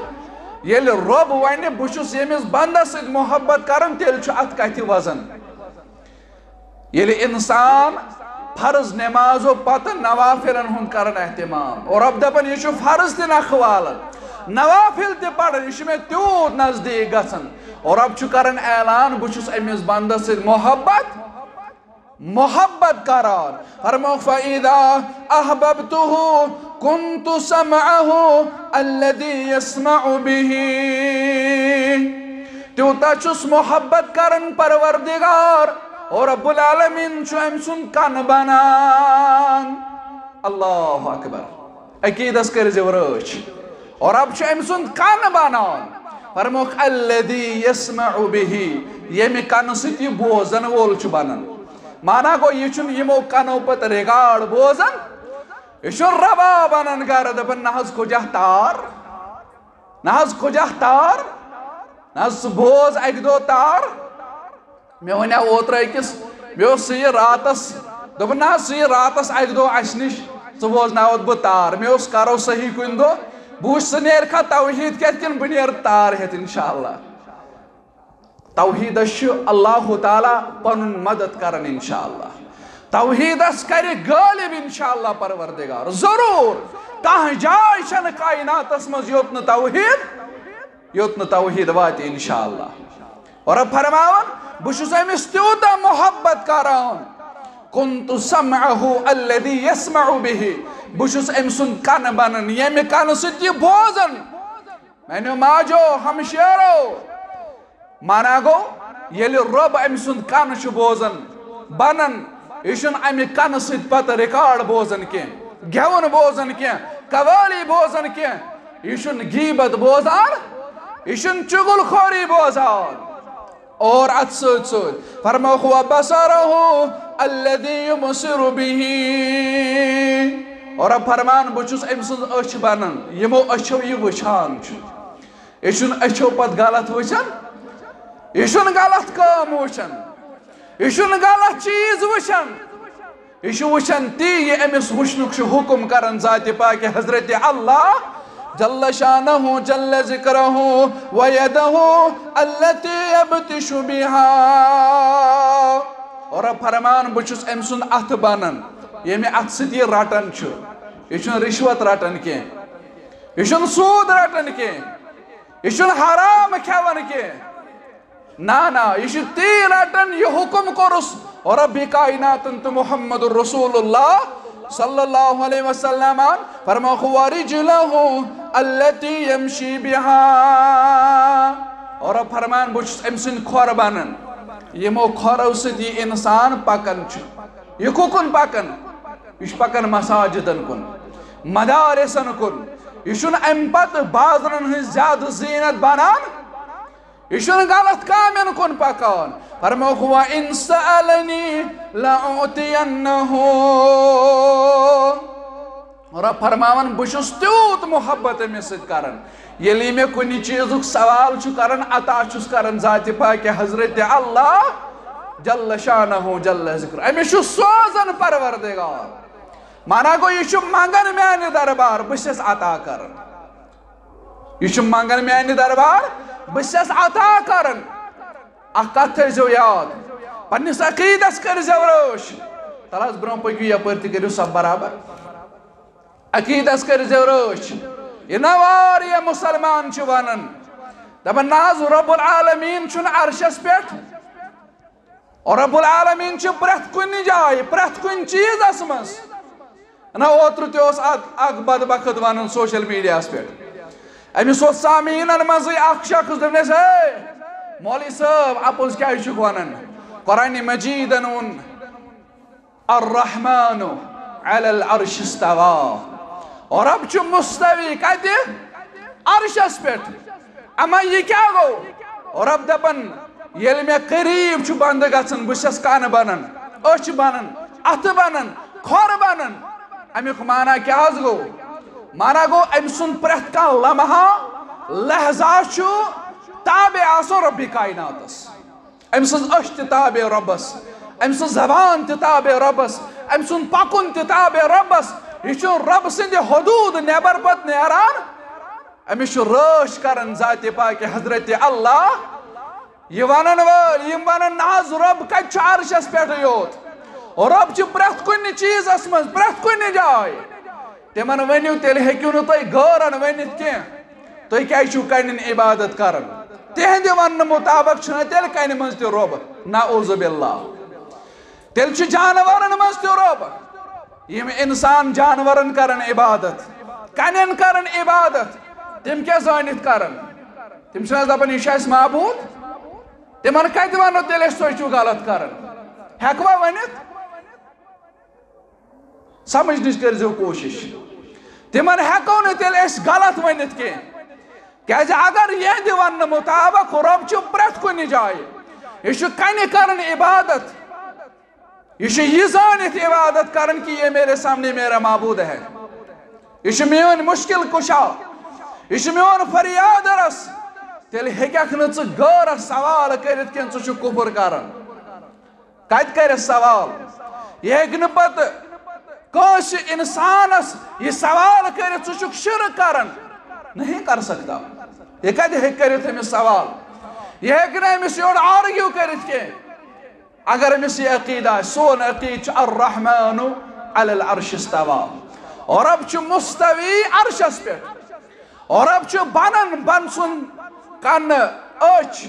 ییٚلہِ رۄب ونہِ، بہٕ چھُس ییٚمِس بندس سۭتۍ محبت کران، تیٚلہِ چھُ اتھ کتھِ وزن۔ ییٚلہِ انسان فرض نمازو پتہٕ نوافلن ہُنٛد کران اہتمام، اور رۄب دپان، یہِ چھُ فرض تہِ نکھٕ والان، نوافل تہِ پران، یہِ چھُ مےٚ تیوٗت نزدیٖک گژھان۔ اور رۄب چھُ کران اعلان، بہٕ چھُس أمِس بندس سۭتۍ محبت، محبت کران۔ فرمووُکھ، فَإِذَا أَحْبَبْتُهُ كُنْتُ سَمْعَهُ الَّذِي يَسْمَعُ بِهِ۔ تیوٗتاہ چھُس محبت کران پروردگار، اور رب العالمین چھُ أمۍ سُنٛد کن بنان۔ اللہ اکبر۔ عقیدس کٔرزیو رٲچھ۔ اور رب چھُ أمۍ سُنٛد کن بنان۔ فرمووُکھ، الذی یسمع بہ، ییٚمہِ کنہٕ سۭتۍ یہِ بوزن وول چھُ بنان۔ مانا گوٚو، یہِ چھُنہٕ یِمو کنو پتہٕ ریکارڈ بوزان، یہِ چھُ رباب انان گرٕ، دپان، نہ حظ کھوجہ تار، نہ حظ کھوجہ تار، نہ حظ ژٕ بوز اکہِ دۄہ تار۔ مےٚ وَنیٛاو اوترٕ أکِس، مےٚ اوس سُہ یہِ راتَس، دوٚپُن، نہ حظ، سُہ یہِ راتَس اَکہِ دۄہ اَسہِ نِش، ژٕ بوزناوَتھ بہٕ تار۔ مےٚ اوس کَرو صحیح کُنہِ دۄہ، بہٕ وٕچھٕ ژٕ نیرکھا توحیٖد کٮ۪تھ کِنہٕ بہٕ نیرٕ تار ہٮ۪تھ، اِنشاء اللہ۔ توحیٖدَس چھُ اللہ تعالیٰ پَنُن مدد کَران، اِنشاء اللہ۔ توحیٖدَس کَرِ غٲلِب، اِنشاء اللہ، پروردگار۔ ضروٗر، کانٛہہ جاے چھَنہٕ کائناتَس منٛز یوٚت نہٕ توحیٖد، یوٚت نہٕ توحیٖد واتہِ، اِنشاء اللہ۔ اور رب فرماوان، بہٕ چھُس أمِس تیوٗتاہ محبت کران۔ کنت سمعہ الذی یسمع بہ، بہٕ چھُس أمۍ سُنٛد کن بنان، ییٚمہِ کنہٕ سۭتۍ یہِ بوزان۔ میانیو ماجو، ہمشیرو، مانا گوٚو، ییٚلہِ رۄب أمۍ سُنٛد کن چھُ بوزان، بنان۔ یہِ چھُنہٕ امہِ کنہٕ سۭتۍ پتہٕ ریکارڈ بوزان کینٛہہ، گٮ۪وُن بوزان کینٛہہ، قوالی بوزان کینٛہہ۔ یہِ چھُنہٕ غیبت بوزان، یہِ چھُنہٕ چُغل خوری بوزان۔ اور اتھ سۭتۍ سۭتۍ فرمووُکھ، "وبصره الذي يبصر به"۔ اور اب فرمان، بہٕ چھُس أمۍ سٕنٛز أچھ بنان، یِمو أچھو یہِ وٕچھان چھُ۔ یہِ چھُنہٕ أچھو پتہٕ غلط وٕچھان، یہِ چھُنہٕ غلط کٲم وٕچھان، یہِ چھُنہٕ غلط چیٖز وٕچھان۔ یہِ چھُ وٕچھان تی، یہِ أمِس وٕچھنُک چھُ حُکُم کران ذاتِ پاکِ حضرت اللہ جل شانہ جل ذکرہ و یدہ التی یبطش بہا۔ اور فرمان، بہٕ چھُس أمۍ سُنٛد اَتھٕ بنان، ییٚمہِ اَتھٕ سۭتۍ یہِ رٹان چھُ۔ یہِ چھُنہٕ رِشوت رٹان کینٛہہ، یہِ چھُنہٕ سوٗد رٹان کینٛہہ، یہِ چھُنہٕ حرام کھٮ۪وان کینٛہہ۔ نہ، نہ، یہِ چھُ تی رٹان، یہِ حُکُم کوٚرُس ربِ کائناتن تہٕ محمد رسول اللہ صلی اللہ علیہ وسلمن۔ فرمووُکھ، "ورجلہ التی یمشی بہا"۔ اور فرمان، بہٕ چھُس أمۍ سٕنٛدۍ کھۄر بنان، یِمو کھۄرو سۭتۍ یہِ انسان پکان چھُ۔ یہِ کُکُن پکان؟ یہِ چھُ پکان مساجدن کُن، مدارسن کُن۔ یہِ چھُنہٕ امہِ پتہٕ بازرن ہٕنٛز زیادٕ زیٖنت بنان۔ یہِ چھُنہٕ غلط کامٮ۪ن کُن پکان۔ فرمووُکھ، "وَإِن سَأَلَنِي لَأُعْطِيَنَّهُ"۔ رب فرماوان، بہٕ چھُس تیوٗت محبت أمِس سۭتۍ کران، ییٚلہِ یہِ مےٚ کُنہِ چیٖزُک سوال چھُ کران، عطا چھُس کران ذاتِ پاکِ حضرت اللہ جل شانہ جل ذکر۔ أمِس چھُ سوزان پروردگار۔ مانا گوٚو، یہِ چھُ منگان میانہِ دربار، بہٕ چھَس عطا کران۔ یہِ چھُ منگان میانہِ دربار، بہٕ چھَس عطا کران۔ اکھ کتھ تھٲیزیو یاد، پننِس عقیدس کٔرزیو رٲچھ۔ تلہٕ حظ برونٛہہ پٔکِو، یپٲرۍ تہِ کٔرِو سب برابر۔ عقیدس کٔرزیو رٲچھ۔ یہِ نہ واریاہ مسلمان چھِ ونان، دپان، نہ حظ، رب العالمین چھُنہٕ عرشس پٮ۪ٹھ۔ اور رب العالمین چھُ پرٛٮ۪تھ کُنہِ جایہِ، پرٛٮ۪تھ کُنہِ چیٖزس منٛز۔ نہ، اوترٕ تہِ اوس اکھ، اکھ بدبخت ونان سوشل میڈیاہس پٮ۪ٹھ۔ أمِس اوس سامعیٖنن منٛزٕے اکھ شخص، دوٚپنس، "ہے، مولوی صٲب، اپُز کیٛازِ چھُکھ ونان؟ قرآنِ مجیدن ووٚن، الرحمن علی العرش استویٰ۔" اور رب چھُ مستوی کتہِ؟ عرشس پٮ۪ٹھ۔ اما یہِ کیٛاہ گوٚو؟ رب دپان، ییٚلہِ مےٚ قریب چھُ بندٕ گژھان، بہٕ چھَس کَن بنان، أچھ بنان، اَتھٕ بنان، کھۄر بنان۔ اَمیُک معنی کیٛاہ حظ گوٚو؟ معنی گوٚو، أمۍ سُنٛد پرٛٮ۪تھ کانٛہہ لمحہ، لحظہ چھُ تابع آسان ربِ کائناتس۔ أمۍ سٕنٛز أچھ تہِ تابع رۄبس، أمۍ سٕنٛز زبان تہِ تابع رۄبس، أمۍ سُنٛد پکُن تہِ تابع رۄبس۔ یہِ چھُ رۄب سٕنٛدِ حدوٗد نٮ۪بر پتہٕ نیران۔ أمِس چھُ رٲچھ کران ذاتِ پاکِ حضرت اللہ۔ یہِ ونن وٲلۍ، یِم ونن، نہ حظ، رۄب کتہِ چھُ عرشس پٮ۪ٹھٕے یوت؟ رۄب چھُ پرٛٮ۪تھ کُنہِ چیٖزس منٛز، پرٛٮ۪تھ کُنہِ جایہِ۔ تِمن ؤنِو، تیٚلہِ ہیٚکِو نہٕ تُہۍ غٲرن ؤنِتھ کینٛہہ۔ تُہۍ کیٛازِ چھِو کنٮ۪ن عبادت کران؟ تِہنٛدِ وننہٕ مُطابق چھُنہ تیٚلہِ کنہِ منٛز تہِ رۄب؟ نعوذ باللہ۔ تیٚلہِ چھُ جانورن منٛز تہِ رۄب۔ یِم انسان جانورن کران عبادت، کنٮ۪ن کران عبادت، تِم کیٛاہ زٲنِتھ کران؟ تِم چھِنہٕ حظ دپان، یہِ چھُ اَسہِ معبوٗد؟ تِمن کتہِ ونو تیٚلہِ أسۍ، تُہۍ چھِو غلط کران؟ ہٮ۪کوا ؤنِتھ؟ سمجھنٕچ کٔرۍزیو کوٗشِش۔ تِمن ہٮ۪کو نہٕ تیٚلہِ أسۍ غلط ؤنِتھ کینٛہہ۔ کیٛازِ اگر یِہنٛدِ وننہٕ مُطابق رۄب چھُ پرٛٮ۪تھ کُنہِ جایہِ، یہِ چھُ کنہِ کران عبادت، یہِ چھُ یہِ زٲنِتھ عبادت کران کہ یہ میرے سامنے میرا معبود ہے، یہِ چھُ میٲنۍ مُشکل کُشا، یہِ چھُ میون فریاد رس، تیٚلہِ ہیٚککھ نہٕ ژٕ غٲرس سوال کٔرِتھ کینٛہہ، ژٕ چھُکھ کُفر کران۔ کتہِ کرٮ۪س سوال؟ یہِ ہیٚکہِ نہٕ پتہٕ کٲنٛسہِ انسانس یہِ سوال کٔرِتھ، ژٕ چھُکھ شرک کران۔ نہیں کر سکتا۔ یہِ کتہِ ہیٚکہِ کٔرِتھ أمِس سوال؟ یہِ ہیٚکہِ نہٕ أمِس یورٕ آرگیو کٔرِتھ کینٛہہ۔ اگر أمِس یہِ عقیدٕ آسہِ، سون عقیدٕ چھُ الرحمن علی العرش استویٰ۔ رۄب چھُ مستوی عرشس پٮ۪ٹھ۔ رۄب چھُ بنان بن سُنٛد کنہٕ، أچھ۔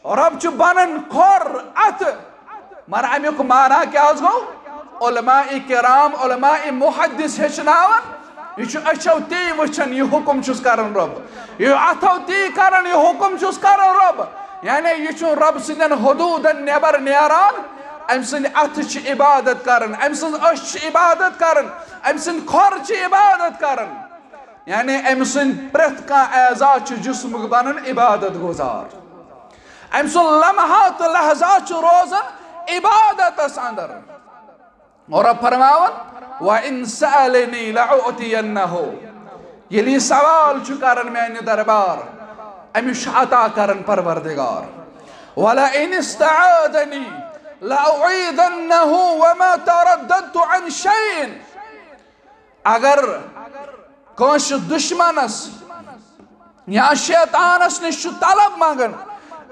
رۄب چھُ بنان کھۄر، اتھٕ۔ مگر امیُک معنی کیٛاہ حظ گوٚو؟ علماء کرام، علماء محدث ہیٚچھناوان، یہِ چھُ أچھو تی وٕچھان، یہِ حُکُم چھُس کران رۄب۔ یہِ اتھو تی کران، یہِ حُکُم چھُس کران رۄب۔ یعنی یہِ چھُ رۄب سٕنٛدٮ۪ن حدوٗدن نٮ۪بر نیران۔ أمۍ سٕنٛدِ اَتھٕ چھِ عبادت کران، أمۍ سٕنٛز أچھ چھِ عبادت کران، أمۍ سٕنٛدۍ کھۄر چھِ عبادت کران۔ یعنی أمۍ سٕنٛدۍ پرٛٮ۪تھ کانٛہہ اعضا چھُ جسمُک بنان عبادت گزار۔ أمۍ سُنٛد لمحہ تہٕ لحظہ چھُ روزان عبادتس اندر۔ اور رب فرماوان، "وَإِن سَأَلَنِي لَأُعْطِيَنَّهُ"، ییٚلہِ یہِ سوال چھُ کران میانہِ دربار، أمِس چھُ عطا کران پروردگار۔ "وَلَئِنِ اسْتَعَاذَنِي لَأُعِيذَنَّهُ وَمَا تَرَدَّدْتُ عَنْ شَيْءٍ"، اگر کٲنٛسہِ دُشمنس یا شیطانس نِش چھُ طلب منٛگان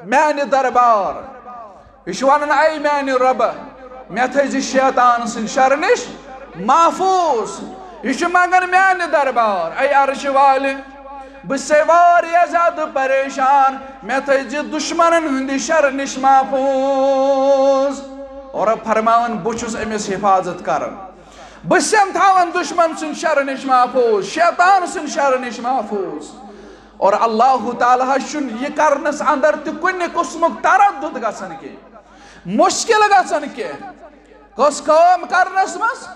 میانہِ دربار، یہِ چھُ ونان، "اے میانہِ رۄبہ، مےٚ تھٲیزِ شیطان سٕنٛدِ شرٕ نِش محفوظ"۔ یہِ چھُ منٛگان میانہِ دربار، "اے عرشہِ والہِ، بہٕ چھُسے واریاہ زیادٕ پریشان، مےٚ تھٲیزِ دُشمنن ہٕنٛدِ شرٕ نِش محفوظ"۔ اور رب فرماوان، "بہٕ چھُس أمِس حفاظت کران، بہٕ چھُسن تھاوان دُشمن سٕنٛدِ شرٕ نِش محفوظ، شیطان سٕنٛدِ شرٕ نِش محفوظ"۔ اور اللہ تعالیٰ ہس چھُنہٕ یہِ کرنس اندر تہِ کُنہِ قٕسمُک تردُد گژھان کینٛہہ، مُشکِل گژھان کینٛہہ۔ کۄس کٲم کرنس منٛز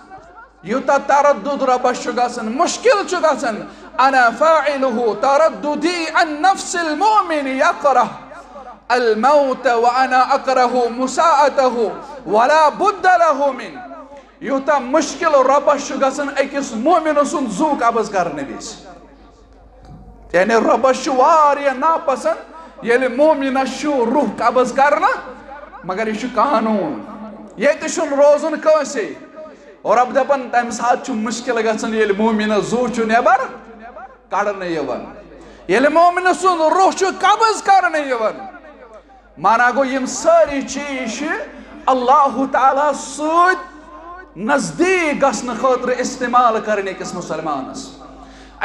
یوٗتاہ تردُد رۄبس چھُ گژھان، مُشکِل چھُ گژھان۔ "أنا فاعله ترددي عن نفس المؤمن يكره الموت وأنا أكره مساءته ولا بد له منه"۔ یوٗتاہ مُشکِل رۄبس چھُ گژھان أکِس مومِنہٕ سُنٛد زُو قبض کرنہٕ وِزِ۔ یعنی رۄبس چھُ واریاہ ناپسنٛد ییٚلہِ مومِنس چھُ روح قبض کرنہٕ، مگر یہِ چھُ قانوٗن، ییٚتہِ چھُنہٕ روزُن کٲنٛسے۔ اور رۄب دپان، تمہِ ساتہٕ چھُ مُشکِل گژھان ییٚلہِ مومِنس زُو چھُ نٮ۪بر کڑنہٕ یِوان، ییٚلہِ مومِنہٕ سُنٛد روح چھُ قبض کرنہٕ یِوان۔ مانا گوٚو، یِم سٲری چیٖز چھِ اللہ تعالیٰ سۭتۍ نزدیٖک گژھنہٕ خٲطرٕ استعمال کرٕنۍ أکِس مُسلمانس۔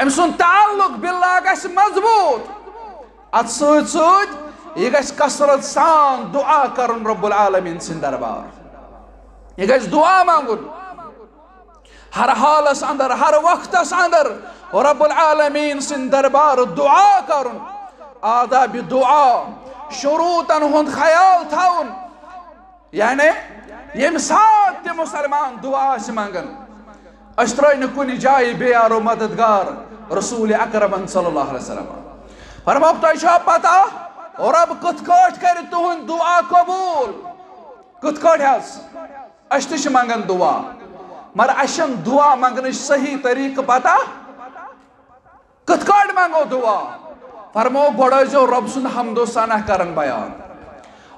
أمۍ سُنٛد تعلق باللہ گژھِ مضبوٗط۔ اتھ سۭتۍ سۭتۍ یہِ گژھِ کثرت سان دُعا کرُن رب العالمین سٕنٛدِ دربار۔ یہِ گژھِ دُعا منٛگُن۔ ہر حالس اندر، ہر وقتس اندر رب العالمین سٕنٛدِ دربار دُعا کرُن، آداب دُعا، شروٗطن ہُنٛد خیال تھاوُن۔ یعنی ییٚمہِ ساتہٕ تہِ مُسلمان دُعا آسہِ منٛگان، أسۍ ترٛٲوۍ نہٕ کُنہِ جایہِ بے یارو مددگار رسول اکرمن صلی اللہ علیہ وسلم۔ فرموکھ، تۄہہِ چھا پتہ رب کِتھ کٲٹھۍ کرِ تُہُنٛد دُعا قبوٗل؟ کِتھ کٲٹھۍ حظ؟ أسۍ تہِ چھِ منٛگان دُعا، مگر اَسہِ چھَنہٕ دُعا منٛگنٕچ صحیح طریٖقہٕ پتہ۔ کِتھ کٲٹھۍ منٛگو دُعا؟ فرموو، گۄڈٕ ٲسۍزیو رۄب سُنٛد حمد و ثنا کران بیان،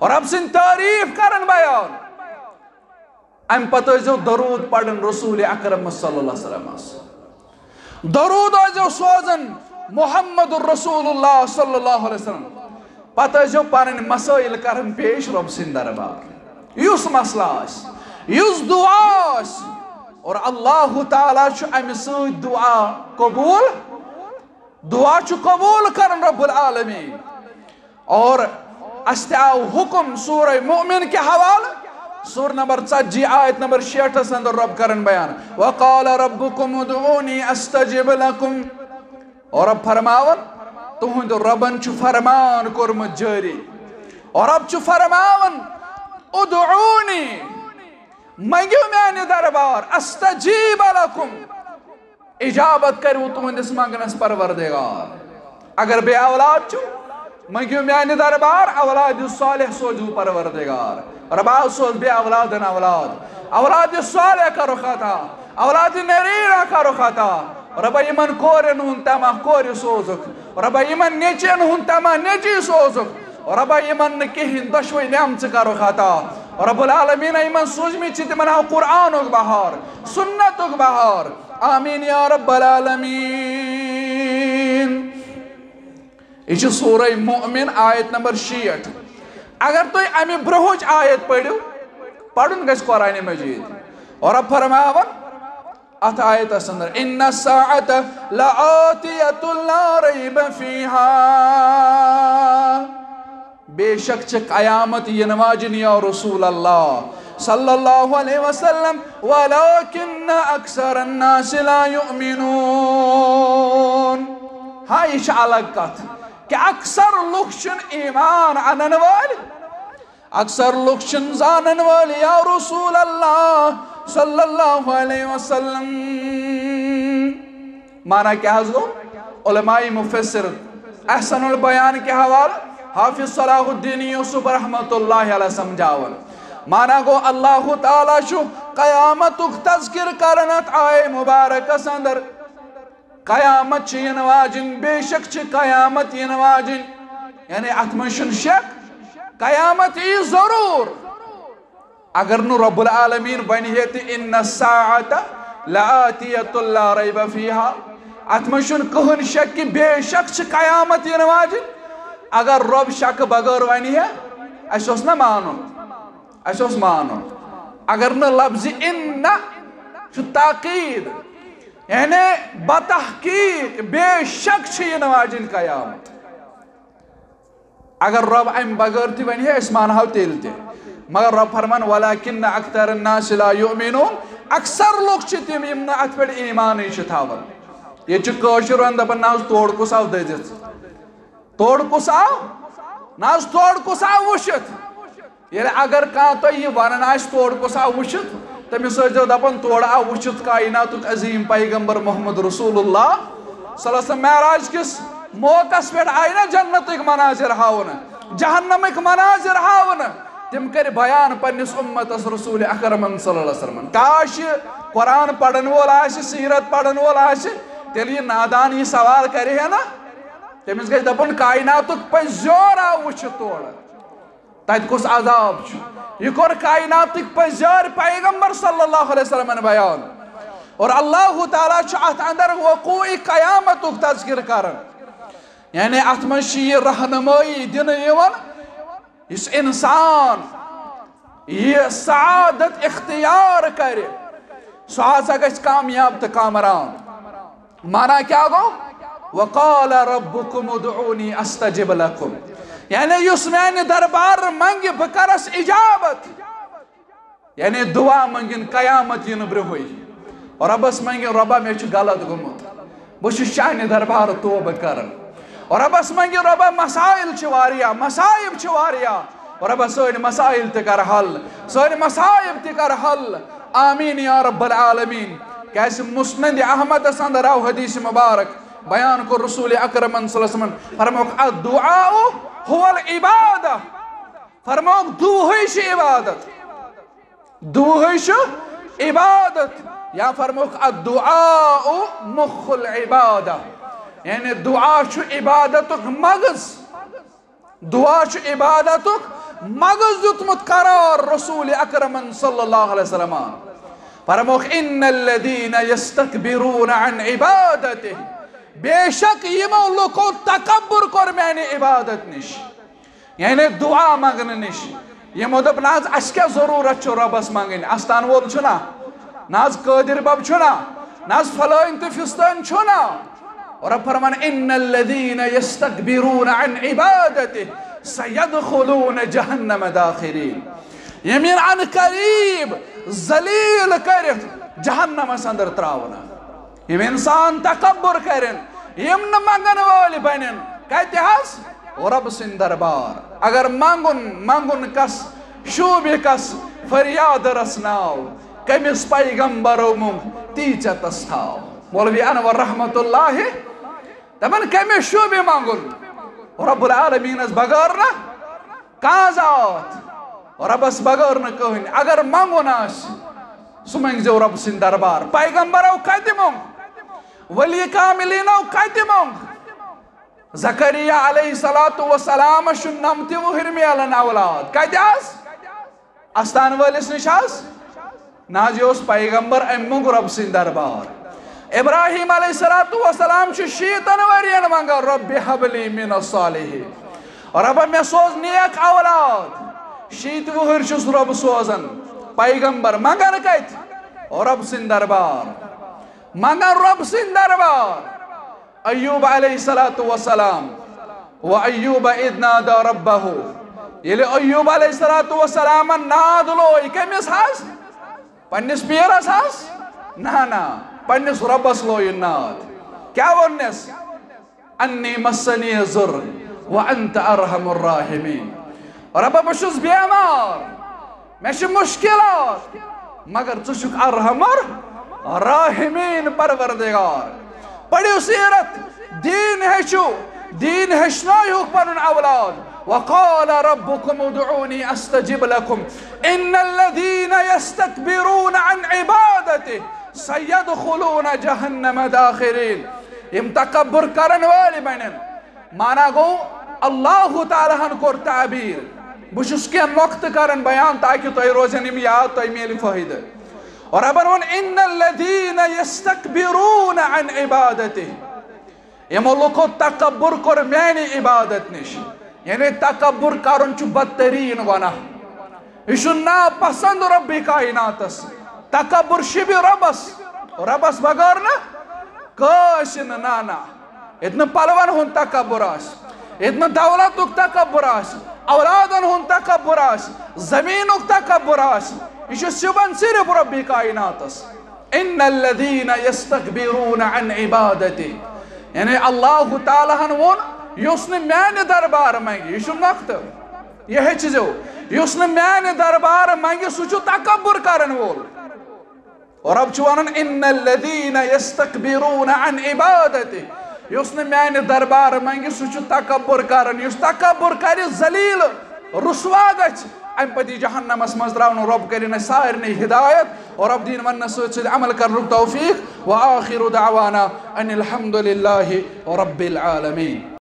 رۄب سٕنٛدۍ تعریٖف کران بیان، اَمہِ پتہٕ ٲسۍزیو درود پران رسول اکرم صلی اللہ علیہ وسلمس۔ درود ٲسۍزیو سوزان محمد رسول اللہ صلی اللہ علیہ وسلم۔ پتہٕ ٲسۍزیو پنٕنۍ مسٲیل کران پیش رۄب سٕنٛدِ دربار۔ یُس مسلہٕ آسہِ، یُس دُعا آسہِ، اور اللہ تعالیٰ چھُ اَمہِ سۭتۍ دُعا قبوٗل، دُعا چھُ قبوٗل کران رب العالمین۔ اور اَسہِ تہِ آو حُکم سورہ مؤمن کہِ حوالہٕ، سورہ نمبر ژتجی، آیت نمبر شیٹھس اندر رب کران بیان، "وقال ربكم ادعوني استجب لكم"۔ اور رب فرماوان، تُہُنٛد ربن چھُ فرمان کوٚرمُت جٲری۔ اور رب چھُ فرماوان، "ادعوني"، منٛگِو میانہِ دربار، "استجیب لکم"، اجابت کرِوٕ تُہنٛدِس منٛگنس پروردگار۔ اگر بے اولاد چھُ، منٛگِو میانہِ دربار، اولاد صالح سوزِوٕ پروردگار۔ رۄبا، سوز بے اولادن اولاد، اولاد صالح کرُکھ عطا، اولاد نریرا کرُکھ عطا۔ رۄبا، یِمن کورٮ۪ن ہُنٛد طمع کورِ سوزُکھ۔ رۄبا، یِمن نیٚچوٮ۪ن ہُنٛد طمع نیٚچی سوزُکھ۔ رۄبا، یِمن نہٕ کِہیٖنۍ دۄشوے نعمژٕ کرُکھ عطا۔ رب العالمین، یِمن سوٗزمٕتۍ چھِ، تِمن ہاو قرآنُک بہار، سُنتُک بہار۔ آمین یا رب العالمین۔ یہِ چھِ سورہ مؤمن، آیت نمبر شیٹھ۔ اگر تُہۍ امہِ برونٛہٕچ آیت پٔرِو، پرُن گژھِ قرآن مجید۔ اور رب فرماوان، اتھ آیتس اندر، "ان الساعة لآتية لا ريب فيها"، بے شک چھِ قیامت یِنہٕ واجِنۍ یا رسول اللہ صلی اللہ علیہ وسلم، "ولكن أكثر الناس لا يؤمنون"۔ ہاں، یہِ چھِ الگ کتھ کہ اکثر لُکھ چھِنہٕ ایمان انن وٲلۍ۔ اکثر لوگ چھن زانن وٲلۍ یا رسول اللہ صلی اللہ علیہ وسلم۔ معنی کیا حظ گو؟ علماء مفسر احسن البیان کے حوالہ حافظ صلاح الدین یوسف رحمت اللہ علیہ سمجھاون۔ معنی گو، اللہ تعالیٰ چھُ قیامتُک تذکر کرن اتھ آیہ مبارکس اندر۔ قیامت چھِ یِنہٕ واجِنۍ، بے شک چھِ قیامت یِنہٕ واجِنۍ۔ یعنی اتھ منٛز چھُنہٕ شک، قیامت یی ضروٗر۔ اگر نہٕ رب العالمین ونہِ ہے تہِ، "ان الساعۃ لآتیۃ لا ریب فیہا"، اتھ منٛز چھُنہٕ کٕہٕنۍ شک کہِ بے شک چھِ قیامت یِنہٕ واجِنۍ۔ اگر رب شکہٕ بغٲر ونہِ ہے، اسہِ اوس نہ مانُن، اسہِ اوس مانُن۔ اگر نہٕ لفظِ ان چھُ تاکید، یعنی بتحقیق بے شک چھِ یِنہٕ واجِنۍ قیامت۔ اگر رب امہِ بغٲر تہِ ونہِ ہے، أسۍ مانہو تیٚلہِ تہِ۔ مگر رب فرمان، "ولکن اکثر الناس لا یؤمنون"، اکثر لوگ چھِ تِم، یِم نہٕ اتھ پٮ۪ٹھ ایمانٕے چھِ تھاوان۔ ییٚتہِ چھِ کٲشُر ونان، دپان، "نہ حظ، تور کُس آو دٔزِتھ؟" تورٕ کُس آو؟ نہ حظ، تورٕ کُس آو وٕچھِتھ؟ ییٚلہِ اگر کانٛہہ تۄہہِ یہِ ونان آسہِ، تورٕ کُس آو وٕچھِتھ، تٔمِس ٲسۍزیو دپان، "تورٕ آو وٕچھِتھ کائناتُک عظیٖم پیغمبر محمد رسول اللہ صلی اللہ علیہ وسلم۔ معراج کِس موقعس پٮ۪ٹھ آیہِ نہ جنتٕکۍ مناظر ہاونہٕ، جہنمٕکۍ مناظر ہاونہٕ، تِم کٔرۍ بیان پننِس اُمتس رسول اکرمن صلی اللہ علیہ وسلمن۔" کاش یہِ قرآن پرن وول آسہِ، سیرت پرن وول آسہِ، تیٚلہِ یہِ نادان یہِ سوال کرِ ہے نہ۔ تٔمِس گژھِ دَپُن، کائناتُک پٔزیور آو وٕچھِتھ تورٕ۔ تَتہِ کُس عذاب چھُ؟ یہِ کوٚر کائناتٕکۍ پٔزیٲرۍ پیغمبر صلی اللہ علیہ وسلمن بیان۔ اور اللہ تعالیٰ چھُ اَتھ اندر وقوع قیامتُک تذکر کران۔ یعنی اَتھ منٛز چھِ یہِ رہنمٲیی دِنہٕ یِوان، یُس انسان یہِ سعادت اختیار کرِ، سُہ ہسا گژھِ کامیاب تہٕ کامران۔ معنی کیا گو؟ "وقال ربکم ادعونی استجب لکم"، یعنی یُس میانہِ دربار منگہِ، بہٕ کرس اجابت۔ یعنی دعا منگِن قیامت یِنہٕ برونٛہٕے۔ رۄبس منگِن، "رۄبا، مےٚ چھُ غلط گوٚمُت، بہٕ چھُس چانہِ دربارٕ توبہٕ کران۔" رۄبس منگِن، "رۄبا، مسائل چھِ واریاہ، مصائب چھِ واریاہ، رۄبا، سٲنۍ مسائل تہِ کر حل، سٲنۍ مصائب تہِ کر حل۔" آمین یا رب العالمین۔ کیازِ مسند احمدس اندر آو حدیث مبارک، بیان کوٚر رسول اکرمن صلی اللہ علیہ وسلمن، فرموک، "الدعاء هو العبادہ"، فرموک، دعاہے چھِ عبادت۔ دعاہے چھُ عبادت، یا فرموک، "الدعاء مخ العبادہ"، یعنی دعا چھُ عبادتُک مغز۔ دعا چھُ عبادتُک مغز دیُتمُت قرار رسول اکرمن صلی اللہ علیہ وسلم۔ فرموک، "ان الذین یستکبرون عن عبادتہ"، بے شک یِمو لُکو تکبر کوٚر میانہِ عبادت نِش۔ یعنی دعا منگنہٕ نِش۔ یِمو دوٚپ، "نہ حظ، اَسہِ کیٛاہ ضروٗرت چھُ رۄبَس منگٕنۍ؟ اَستان وول چھُنہ؟ نہ حظ، قٲدِر بَب چھُنہ؟ نہ حظ، فلٲنۍ تہٕ فِستٲنۍ چھُنہ؟" رۄب فرمان، "ان الذین یستکبرون عن عبادتہ سیدخلون جہنم داخرین"۔ یِم یِن عن قریب ذلیل کٔرِتھ جہنمس اندر تراونہٕ۔ یِم انسان تکبر کرن، یِم نہٕ منگن وٲلۍ بنن، کتہِ حظ؟ رۄب سٕنٛدۍ دربار۔ اگر منگُن، منگُن کس، شوٗبہِ کس، فریاد رس ناو، کٔمِس پیغمبرو مونگ تی ژےٚ تس تھاو۔ مولوی انور رحمت اللہ دپان، کٔمِس شوٗبہِ منگُن؟ رب العالمینس بغٲر نہ کانٛہہ ذات، رۄبس بغٲر نہٕ کٕہٕنۍ۔ اگر منگُن آسہِ، سُہ منگزیو رۄب سٕنٛدۍ دربار۔ پیغمبرو کتہِ مونگ؟ ولی کاملینو کتہِ مونگ؟ زکریا علیہ الصلوۃ والسلامس چھُ نمتہِ وُہٕرۍ میلان اولاد۔ کتہِ آس؟ استان وٲلِس نِش آس؟ نہ حظ، یہِ اوس پیغمبر، أمۍ مونگ رۄب سٕنٛدۍ دربار۔ ابراہیم علیہ الصلوۃ والسلام چھُ شیٖتن ؤرین منگان، "رب ہب لی من الصالحین"، رۄبہ مےٚ سوز نیک اولاد۔ شیٖتہِ وُہٕرۍ چھُس رۄب سوزان۔ پیغمبر منگان کتہِ؟ رۄب سٕنٛدۍ دربار۔ منگان رۄب سٕنٛدۍ دربار۔ ایوب علیہ الصلوۃ والسلام، "و ایوب اذ نادی ربہ"، ییٚلہِ ایوب علیہ الصلوۃ والسلامن ناد لوے، کٔمِس حظ؟ پننِس پیرس حظ؟ نہ، نہ، پننِس رۄبس لویُن ناد۔ کیٛاہ ووٚننس؟ "انی مسنی الضر وانت ارحم الراحمین"۔ رۄبہ، بہٕ چھُس بیمار، مےٚ چھِ مُشکِلات، مگر ژٕ چھُکھ ارحم الراحمین پروردگار۔ پٔرِو سیرت، دیٖن ہیٚچھِو، دیٖن ہیٚچھنٲیہُکھ پنُن اولاد۔ وقال ربكم ادعوني استجب لكم ان الذين يستكبرون عن عبادتي سيدخلون جهنم داخرين۔ یِم تکبر کرن وٲلۍ بنن، مانا گوٚو، اللہ تعالیٰ ہن کوٚر تعبیر۔ بہٕ چھُس کینٛہہ نۄقطہٕ کران بیان تاکہ تۄہہِ روزن یِم یاد، تۄہہِ میلہِ فٲیدٕ۔ اور ربن ووٚن، ان الذين يستكبرون عن عبادتي، یِمو لُکو تکبر کوٚر میانہِ عبادت نِش۔ یعنی تکبر کرُن چھُ بدترین گۄناہ، یہِ چھُ ناپسند ربِ کائناتس۔ تکبر شبِ ربس، ربس بغٲر نہٕ کٲنٛسہِ نہٕ، نہ نہ۔ ییٚتہِ نہٕ پلون ہُنٛد تکبر آسہِ، ییٚتہِ نہٕ دولتُک تکبر آسہِ، اولادن ہُنٛد تکبر آسہِ، زمینُک تکبر آسہِ، یہِ چھُ شِبان صرف ربِ کائناتس۔ ان الذين يستكبرون عن عبادتي، یعنی اللہ تعالیٰ ہن ووٚن، یُس نہٕ میانہِ دربار منگہِ، یہِ چھُ نۄقطہٕ، یہِ ہیٚچھزیو، یُس نہٕ میانہِ دربار منگہِ، سُہ چھُ تکبر کرن وول۔ اور رب چھُ ونان، ان الذين يستكبرون عن عبادتي، یُس نہٕ میانہِ دربار منگہِ، سُہ چھُ تکبر کران۔ یُس تکبر کرِ، ذلیل، رسوا گژھِ، امہِ پتہٕ یی جہنمس منٛز تراونہٕ۔ رب کرِن اسہِ سارنٕے ہدایت اور رب دِیِن وننس سۭتۍ سۭتۍ عمل کرنُک توفیق۔ وآخر دعوانا ان الحمد لله رب العالمين۔